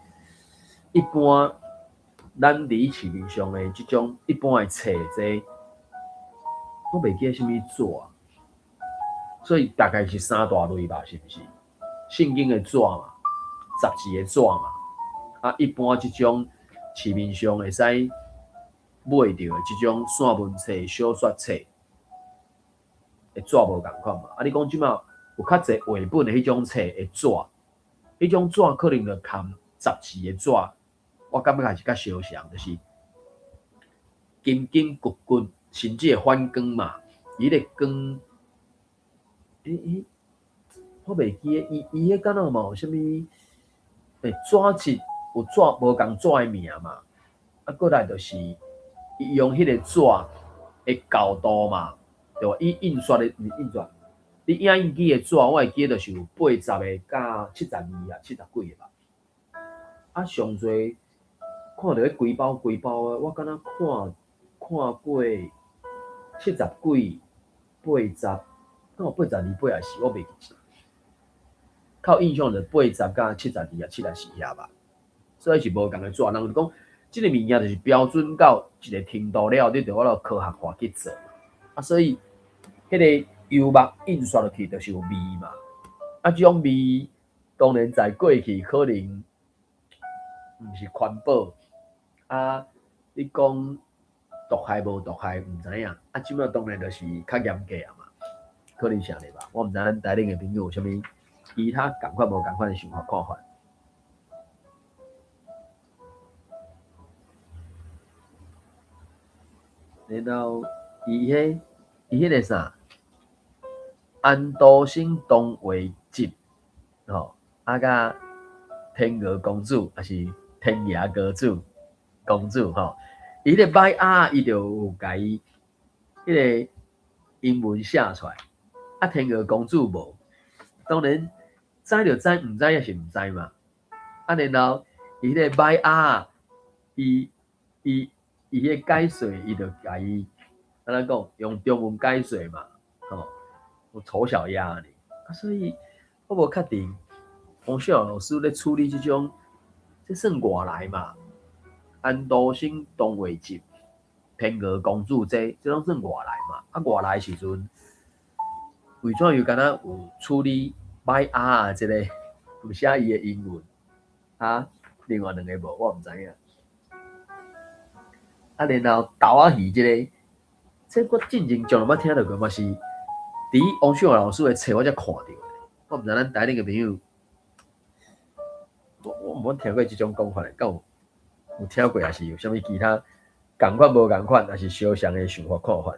一般咱佇市面上的這種一般的冊這，我袂記得啥物紙啊，所以大概是三大類吧，是毋是？聖經的紙嘛，雜誌的紙嘛，啊一般這種市面上會使買著的這種散文冊、小說冊的紙無仝款嘛。啊，你講這馬有較濟繪本的彼種冊的紙，彼種紙可能就含雜誌的紙，我感覺還是較相像，就是金金骨骨，甚至會反光嘛。伊彼個光，欸欸，我袂記得，伊伊彼敢若嘛有啥物？欸，紙質有紙無仝紙的名嘛？啊，閣來就是伊用彼個紙的厚度嘛，對無？伊印刷的，毋是印刷，你影印機的紙，我會記得就是有80个佮72啊，70幾个吧。啊，上濟看著彼規包規包的，我敢若看看過70幾、80，敢有82、84，我袂記。較有印象就80佮72啊、74遐吧。所以是無仝的紙，人就講，這个物件就是標準到一个程度了，你就法度科學化去做。啊，所以彼个油墨印刷落去就是有味嘛。啊，這種味當然在過去可能毋是環保。啊，你講毒害無毒害，毋知影。啊，這馬當然就是較嚴格啊嘛，可能是按呢吧。我毋知咱台頂的朋友有啥物其他仝款無仝款的想法看法。然後伊彼伊彼个啥，安徒生童話集，吼，啊，佮天鵝公主，抑是天鵝公主，公主吼，伊彼个䆀鴨，伊就有共伊彼个英文寫出來，啊，天鵝公主無，當然知就知，毋知也是毋知嘛。啊，然後伊彼個䆀鴨，伊伊。伊彼个解說，伊就共伊按怎講，用中文解說嘛，吼，有醜小鴨按呢，啊，所以我無確定王秀老師咧處理這種，這算外來嘛？安徒生童話集、天鵝公主這，這攏算外來嘛？啊，外來時陣，為怎又敢若有處理䆀鴨這個，有寫伊的英文，啊，另外兩个無，我毋知影。啊，然後豆仔魚這个，這我進前從來無聽著過，嘛是佇王秀華老師的冊我才看著的。我毋知咱台頂的朋友，我我毋捌聽過這種講法，敢有有聽過，抑是有啥物其他仝款無仝款，抑是相像的想法看法？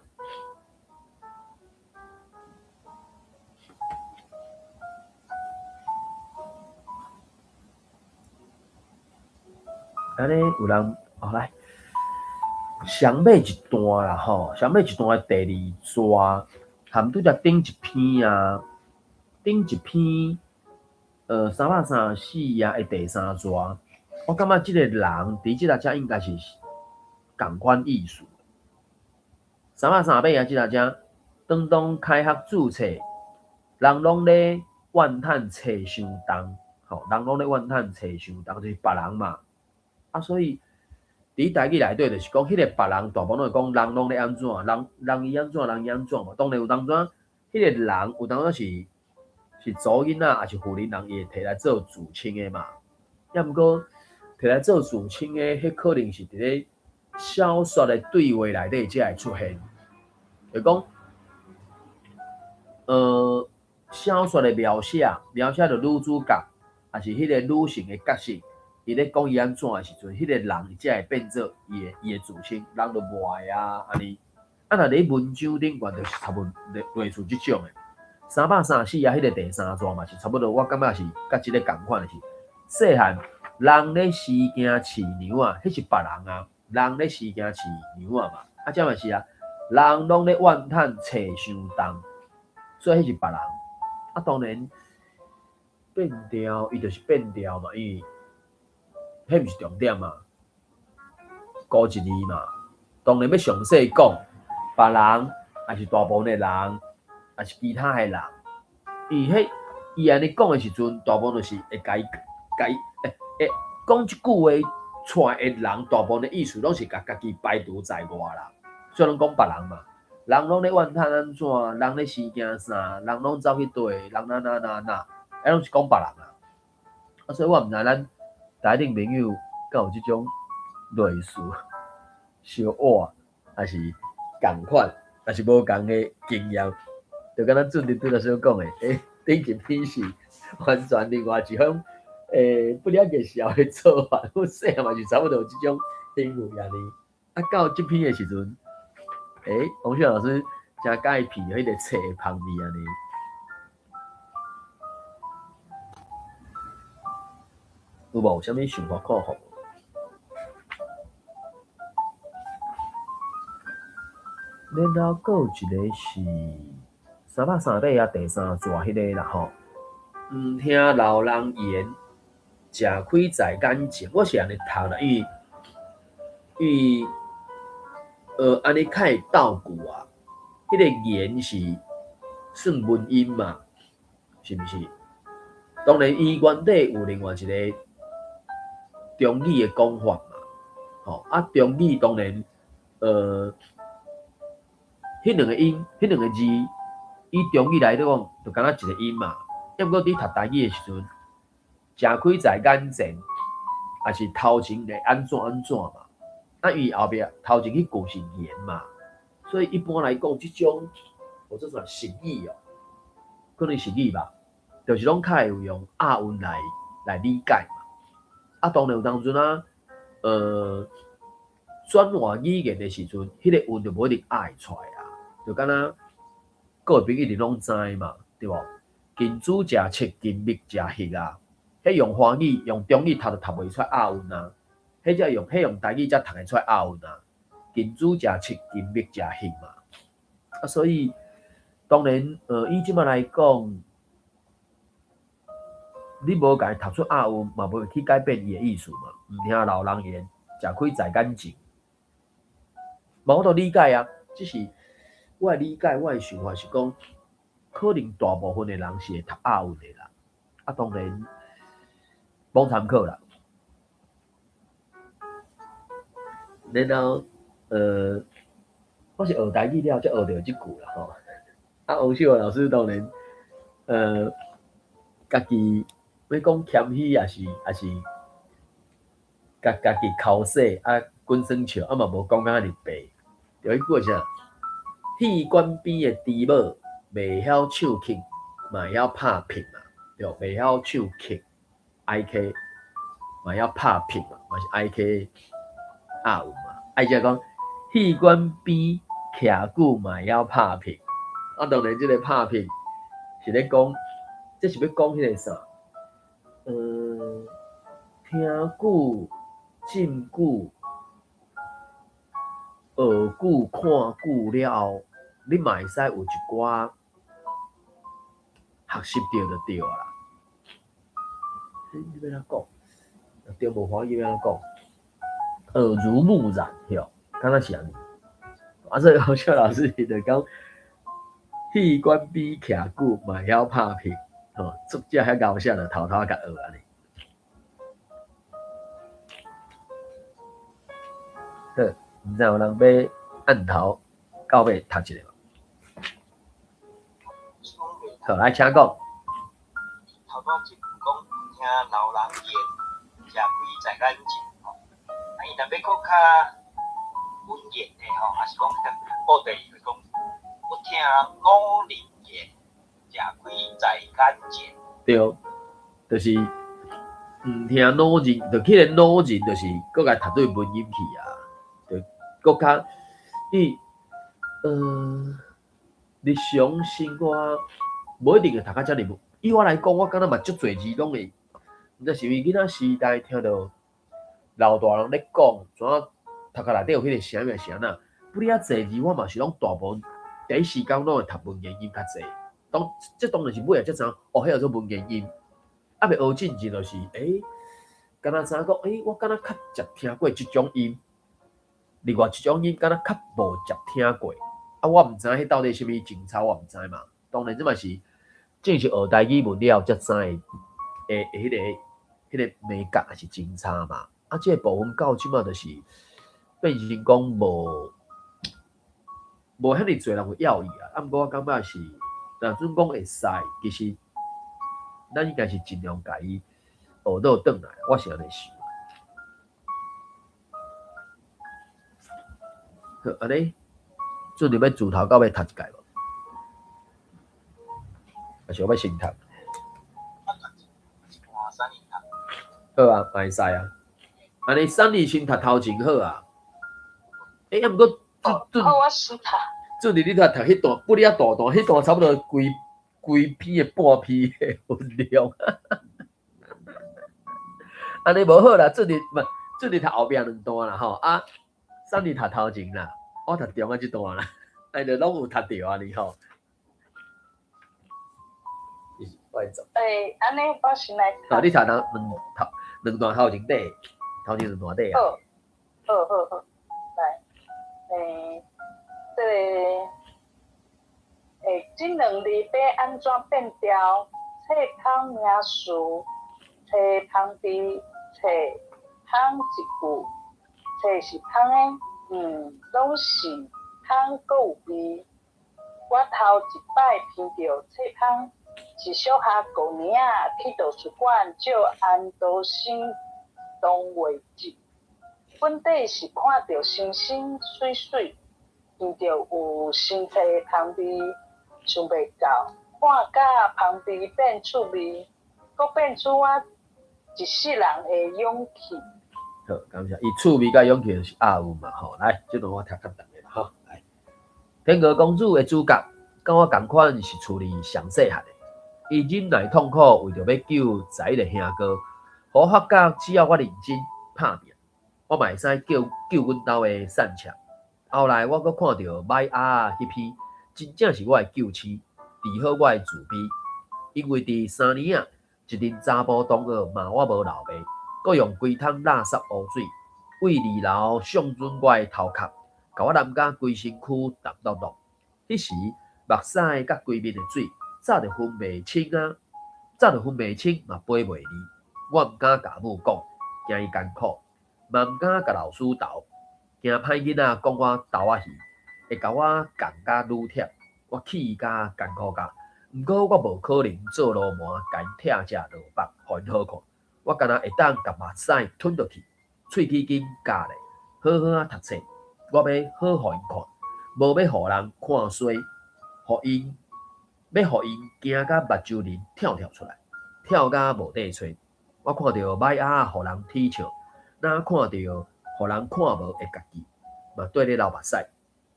按呢有人哦來。上尾一段啦吼，上尾一段的第二逝，含拄才頂一篇啊，頂一篇，334啊的第三逝，我感覺這个人佇這个遮應該是仝款意思。338啊，這个遮，當當開學註冊，人攏咧怨嘆冊傷重，吼，人攏咧怨嘆冊傷重，就是別人嘛，啊，所以。佇台語內底就是講，彼個別人大部分攏會講人攏咧按怎，人人伊按怎，人伊按怎嘛。當然有當陣，彼個人有當陣是是查某囡仔，抑是婦人人，伊會提來做自稱的嘛。抑毋過提來做自稱的，彼可能是佇咧小說的對話內底才會出現。就講，小說的描寫，描寫著女主角，抑是彼個女性的角色。伊咧講伊按怎的時陣，彼个人才會變做伊的伊的自稱，人就無愛啊，按呢。啊，若佇文章頂懸就是差不多類似這種的。334啊，彼个第三逝嘛是差不多，我感覺是佮這个仝款的是，細漢人咧時驚飼牛仔，彼是別人啊，人咧時驚飼牛仔嘛，啊，這嘛是啊，人攏咧怨嘆冊傷重，所以彼是別人。啊，當然變調，伊就是變調嘛，因為。彼毋是重點嘛，孤一字嘛。當然欲詳細講，別人，抑是大部分的人，抑是其他的人。因為彼伊按呢講的時陣，大部分就是會共伊共伊會會講這句話出來的人，大部分的意思攏是共家己排除在外啦。所以攏講別人嘛，人攏咧怨嘆按怎，人咧時驚啥，人攏走去佗，人哪哪哪哪，彼攏是講別人啊。啊，所以我毋知咱。台頂朋友敢有這種類似相倚，抑是仝款，抑是無仝的經驗，就敢若俊佇拄才所講的，頂一篇是完全另外一種，不了解社會做法，阮細漢嘛是差不多有這種行為按呢。啊，到這篇的時陣，王秀老師誠佮意品彼個冊的芳味按呢。有無？有啥物想法看法？然後閣有一個是338啊，第三逝彼个啦吼。毋聽老人言，食虧在眼前。我是按呢讀啦，因為按呢較會鬥句啊。彼個言是算文音嘛，是毋是？當然，伊原底有另外一個中語的講法嘛，吼啊，中語當然，彼兩個音，彼兩個字，以中語來講，就敢若一個音嘛。抑毋過佇讀台語的時陣，食虧在眼前，抑是頭前會按怎按怎嘛。啊，因為後壁頭前彼句是言嘛，所以一般來講，這種或者算實語哦，可能實語吧，就是攏較會有用押韻來理解嘛。啊，當然有當陣啊，轉換語言的時陣，彼個韻就無一定押會出來啊，就敢若各位朋友一定攏知嘛，對無？金主食七，金蜜食翕啊，彼用華語、用中語讀就讀袂出押韻啊，彼才用彼用台語才讀會出押韻啊。金主食七，金蜜食翕嘛。啊，所以當然，以這擺來講，你無共伊讀出押韻，嘛無去改變伊的意思嘛。毋聽老人言，食虧在眼前。嘛，我都理解啊，只是我的理解，我的想法是講，可能大部分的人是會讀押韻的啦。啊，當然，罔參考啦。然後，我是學台語了，才學著這句啦吼。啊，王秀華老師當然，家己欲講謙虛，抑是家己剾洗啊，滾耍笑，啊嘛無講甲遐爾白。就彼句啥？戲館邊的豬母袂曉唱曲，嘛會曉拍屁嘛，對，袂曉唱曲，I K，嘛會曉拍屁嘛，嘛是 I K 押韻嘛。啊，伊才講戲館邊徛久嘛會曉拍屁。啊，當然這个拍屁是咧講，這是欲講彼个啥？聽久、浸久、學久、看久了後，你嘛會使有一寡學習著就對啊啦。你欲按怎講？對無華語欲按怎講？耳濡目染，對，敢若是按呢。啊，所以王秀老師伊就講，戲館邊徛久嘛會曉拍屁，吼，作者遐𠢕寫就偷偷共學按呢。好，毋知有人欲按頭到尾讀一下無？好，來請講。頭拄仔一句講，毋聽老人言，食虧在眼前吼。啊，伊若欲閣較文言的吼，抑是講布袋伊就講，不聽老人言，食虧在眼前。對，就是毋聽老人，就彼个老人，就是閣共讀對文音去啊，就閣較伊日常生活無一定會讀甲遮爾文。以我來講，我感覺嘛足濟字攏會，毋知是毋是囡仔時代聽著老大人咧講，怎啊讀較內底有彼個聲抑是按怎？不哩啊濟字我嘛是攏大部分第一時間攏會讀文言音較濟。當這當然是尾仔才知影，哦，彼叫做文言音。啊，欲學進前就是，敢若知影講，我敢若較捷聽過這種音，另外一種音敢若較無捷聽過。啊，我毋知影彼到底啥物情操，我毋知嘛。當然這嘛是正式學台語文了後才知的，彼個眉角抑是情操嘛。啊，這個部分到這馬就是變成講無遐爾濟人有要伊啊。啊，毋過我感覺是，若準講會使，其實咱應該是盡量共伊學倒轉來，我是按呢想。好，按呢，準備欲自頭到尾讀一擺無？抑是我欲先讀？好啊，嘛會使啊。按呢，三你先讀頭前好啊。欸，啊毋過，好，我先讀。準你你讀讀彼段，不哩遐大段，彼段差不多規規篇的半篇的分量。按呢無好啦，準你毋準你讀後壁兩段啦吼，啊，三你讀頭前啦，我讀中間這段啦，按呢就攏有讀著按呢吼。欸，按呢我先來讀。好，你讀兩兩頭兩段頭前底，頭前兩段底啊。好，好好好，來，欸，這个，欸，這兩字欲按怎變調？冊芳名詞，冊芳味，冊芳一句，冊是芳的，嗯，攏是芳，閣有味。我頭一擺聞著冊芳，是小學五年仔去圖書館借安徒生童話集，本底是看著星星媠媠，聞著有新冊的芳味，想袂到看甲芳味變趣味，閣變出我一世人的勇氣。好，感謝。伊趣味佮勇氣就是押韻嘛，吼。來，這段我聽較重的啦，吼。來，天鵝公主的主角，佮我仝款是厝裡上細漢的。伊忍耐痛苦，為著欲救十一个兄哥，予我發覺只要我認真拍拚，我嘛會使救救阮兜的散赤。後來我閣看著䆀鴨仔彼篇，真正是我的救星，治好我的自卑。因為佇3年仔，一陣查埔同學罵我無老爸，閣用規桶垃圾污水，對二樓相準我的頭殼，共我淋甲規身軀澹漉漉。彼時目屎佮規面的水，早就分袂清啊！早就分袂清嘛，飛袂離。我毋敢共母講，驚伊艱苦；嘛毋敢共老師投，驚歹囡仔講我豆仔魚，會共我降甲愈忝，我氣甲艱苦甲。毋過我無可能做流氓，共𪜶拆食落腹，予𪜶好看。我干焦會當共目屎吞落去，喙齒緊咬咧，好好仔讀冊。我欲好予𪜶看，無欲予人看衰，予𪜶欲予𪜶驚甲目睭仁跳跳出來，跳甲無地揣。我看著䆀鴨仔予人恥笑，若看著予人看無的家己，嘛綴咧流目屎。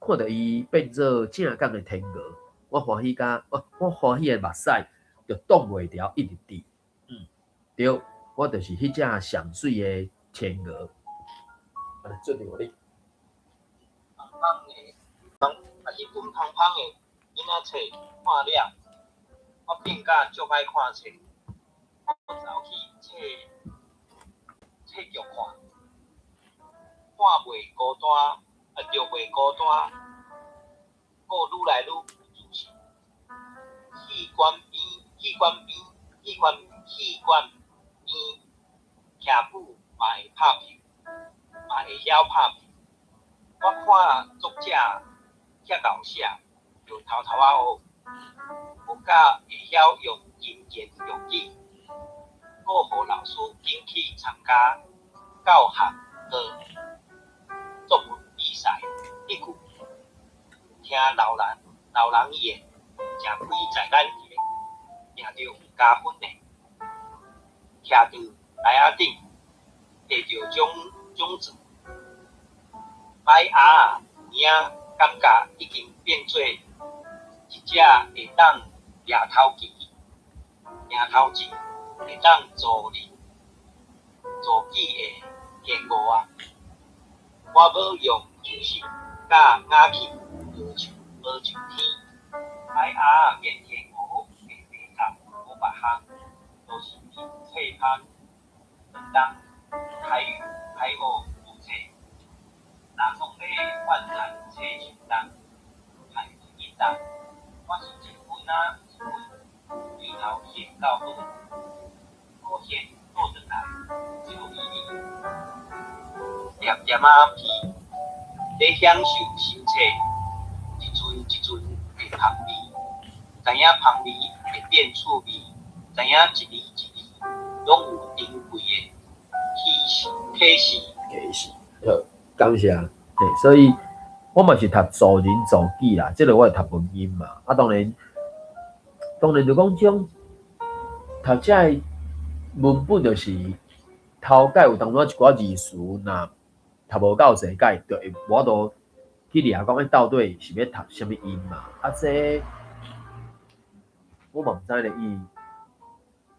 看著伊變做正港的天鵝，我歡喜甲我我歡喜的目屎就擋袂牢一直滴。嗯，對，我就是彼隻上媠的天鵝。啊，做著你。芳芳的，芳啊，彼本芳芳的囡仔冊看了，我變甲足愛看冊，我走去冊冊局看，看袂孤單，啊，著袂孤單，閣愈來愈有自信。戲館邊，戲館邊，戲館戲館邊，徛久嘛會拍球，嘛會曉拍球。我看作者遐𠢕寫，就偷偷仔學，學甲會曉用吟言用語，閣予老師揀去參加教學的作文比賽。彼句聽老人老人言，食虧在眼前，贏著有加分的。徛佇台仔頂，提著獎獎狀。䆀鴨仔有影感覺已經變做一隻會當掠頭前、掠頭前，會當助人助己的天鵝仔。我欲用自信佮雅氣，無像無像天。䆀鴨仔變天鵝的題目無別項，都是憑冊芳當海海學有冊。人攏咧怨嘆冊傷重，害一重，我是一分仔一分由頭還到尾，閣還倒轉來，這個意義。粒點仔皮咧享受新冊一陣一陣的芳味，知影芳味會變趣味，知影一字一字攏有珍貴的啟示。啟示，好，感謝。嘿，所以我我嘛是讀助人助己啦，這個我會讀文音嘛。啊，當然，當然就講這種讀這个文本就是頭改有當陣一寡字詞，若讀無夠濟改，就會無法度去掠講，欸，到底是欲讀啥物音嘛？啊，這我嘛毋知咧，伊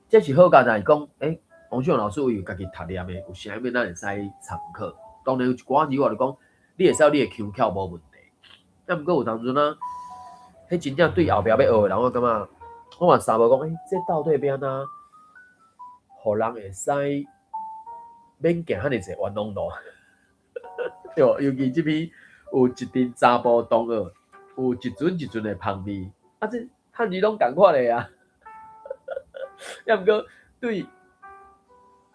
這是好佳哉講，欸，王秀老師有家己讀念的，有啥物咱會使參考。當然有一寡字我就講，你會使你的腔口無問題。啊，毋過有當陣啊，彼真正對後壁欲學的人，我感覺我嘛捎無講，欸，這到底欲按怎，予人會使免行遐爾濟冤枉路，對無？尤其這篇有一陣查埔同學，有一陣一陣的芳味，啊，這漢字攏仝款的啊，抑毋過對，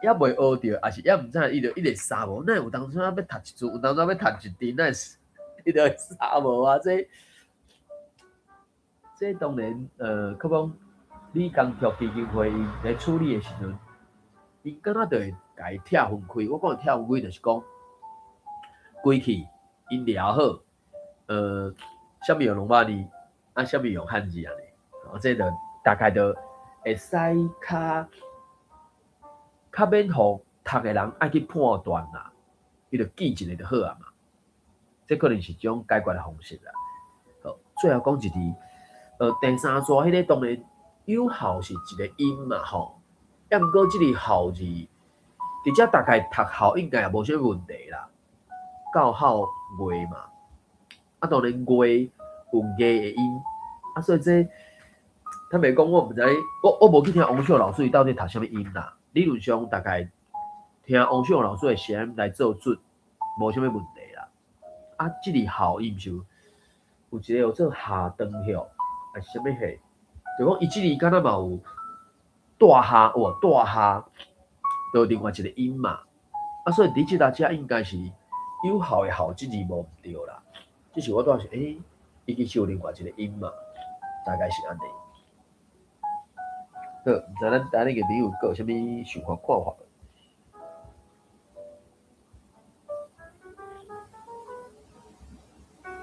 猶未學著，抑是猶毋知，伊就一直捎無，哪會有當陣啊欲讀一字，有當陣欲讀一陣，哪會伊就會捎無啊？這這當然，可講李江卓基金會𪜶咧處理的時陣，𪜶敢若就會共伊拆分開。我講的拆分開，就是講規氣𪜶聊好，啥物用羅馬字，啊，啥物用漢字按呢？哦，這就大概就會使較較免予讀的人愛去判斷啦，伊就記一下就好啊嘛。這可能是一種解決的方式啦。好，最後講一字，第三逝彼个當然有效是一個音嘛吼，抑毋過這个孝字，佇遮大概讀孝應該也無啥物問題啦。到孝月嘛，啊當然月有月的音，啊所以這坦白講，我毋知，我無去聽王秀老師伊到底讀啥物音啦。理論上大概聽王秀老師的聲音來做準，無啥物問題啦。啊，這个孝伊毋是有有一個叫做下長歇，還是啥物歲？就講伊這个敢若嘛有大下有無大下，就另外一個音嘛。啊，所以佇這搭遮應該是有效的孝這字無毋對啦。只是我拄仔是，欸，伊其實有另外一個音嘛，大概是按呢。好，毋知咱台裡个朋友閣有啥物想法看法無？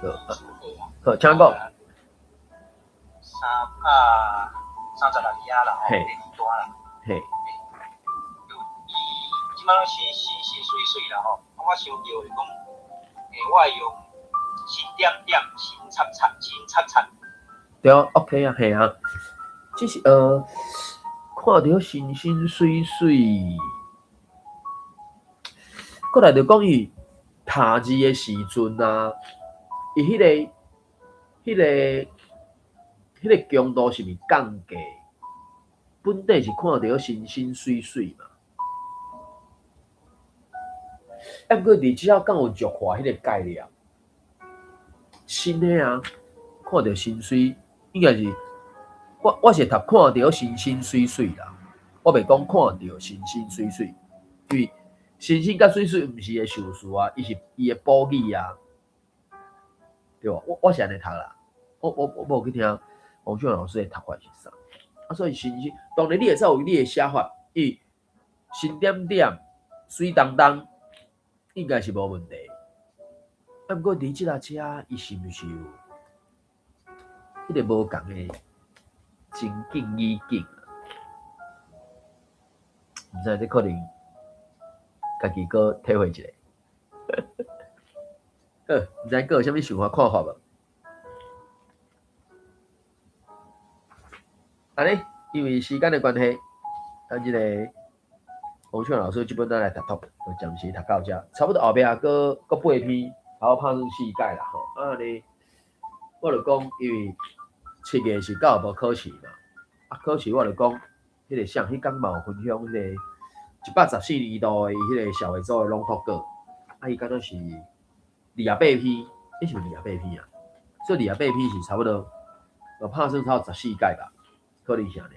好，好，請講。 336頁啦，吼，第二段啦。嘿。有伊這擺是新新媠媠啦，吼，啊，我想著是講，我會用新點點、新插插、新插插。對啊，OK 啊，嘿啊，這是看著新新媠媠，過來就講伊讀字的時陣啊，伊彼個強度是毋是降低？本底是看著新新媠媠嘛，啊，毋過佇遮敢有弱化彼個概念？新的啊，看著新媠，應該是我是讀看著新新媠媠啦，我袂講看著新新媠媠，因為新新佮媠媠毋是伊的修辭啊，伊是伊的補語啊，對無？我是按呢讀啦，我無去聽王秀老師的讀法是啥，啊，所以新新當然你會使有你的寫法，伊新點點媠當當，應該是無問題。啊，毋過佇這搭遮，伊是毋是有彼個無仝的情境語境？毋知這可能家己閣體會一下。好，毋知閣有啥物想法看法無？按呢，因為時間的關係，咱這個王秀老師這本咱來讀讀，就暫時讀到這，差不多後壁閣閣八篇，好拍算四屆啦吼。啊呢，我就講，因為7月是教育部考試嘛，啊考試我就講，彼個啥，彼工嘛有分享彼個114年度的彼個社會組的朗讀稿，啊伊敢若是28篇，欸是毋是28篇啊？所以28篇是差不多，就拍算差不多14屆吧，可能是按呢。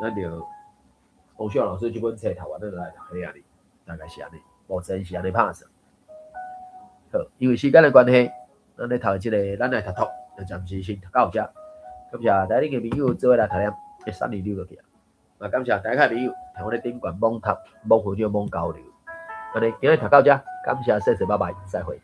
咱就王秀老師這本冊讀完，咱就來讀彼個爾，大概是按呢，目前是按呢拍算。好，因為時間的關係，咱咧讀這個，咱來讀讀，就暫時先讀到這。感謝台頂的朋友做伙來讀念，欸，三二六落去啊。嘛，感謝大家朋友，聽我咧頂懸猛讀、猛分享、猛交流。按呢，今日讀到這，感謝，謝謝，拜拜，再會。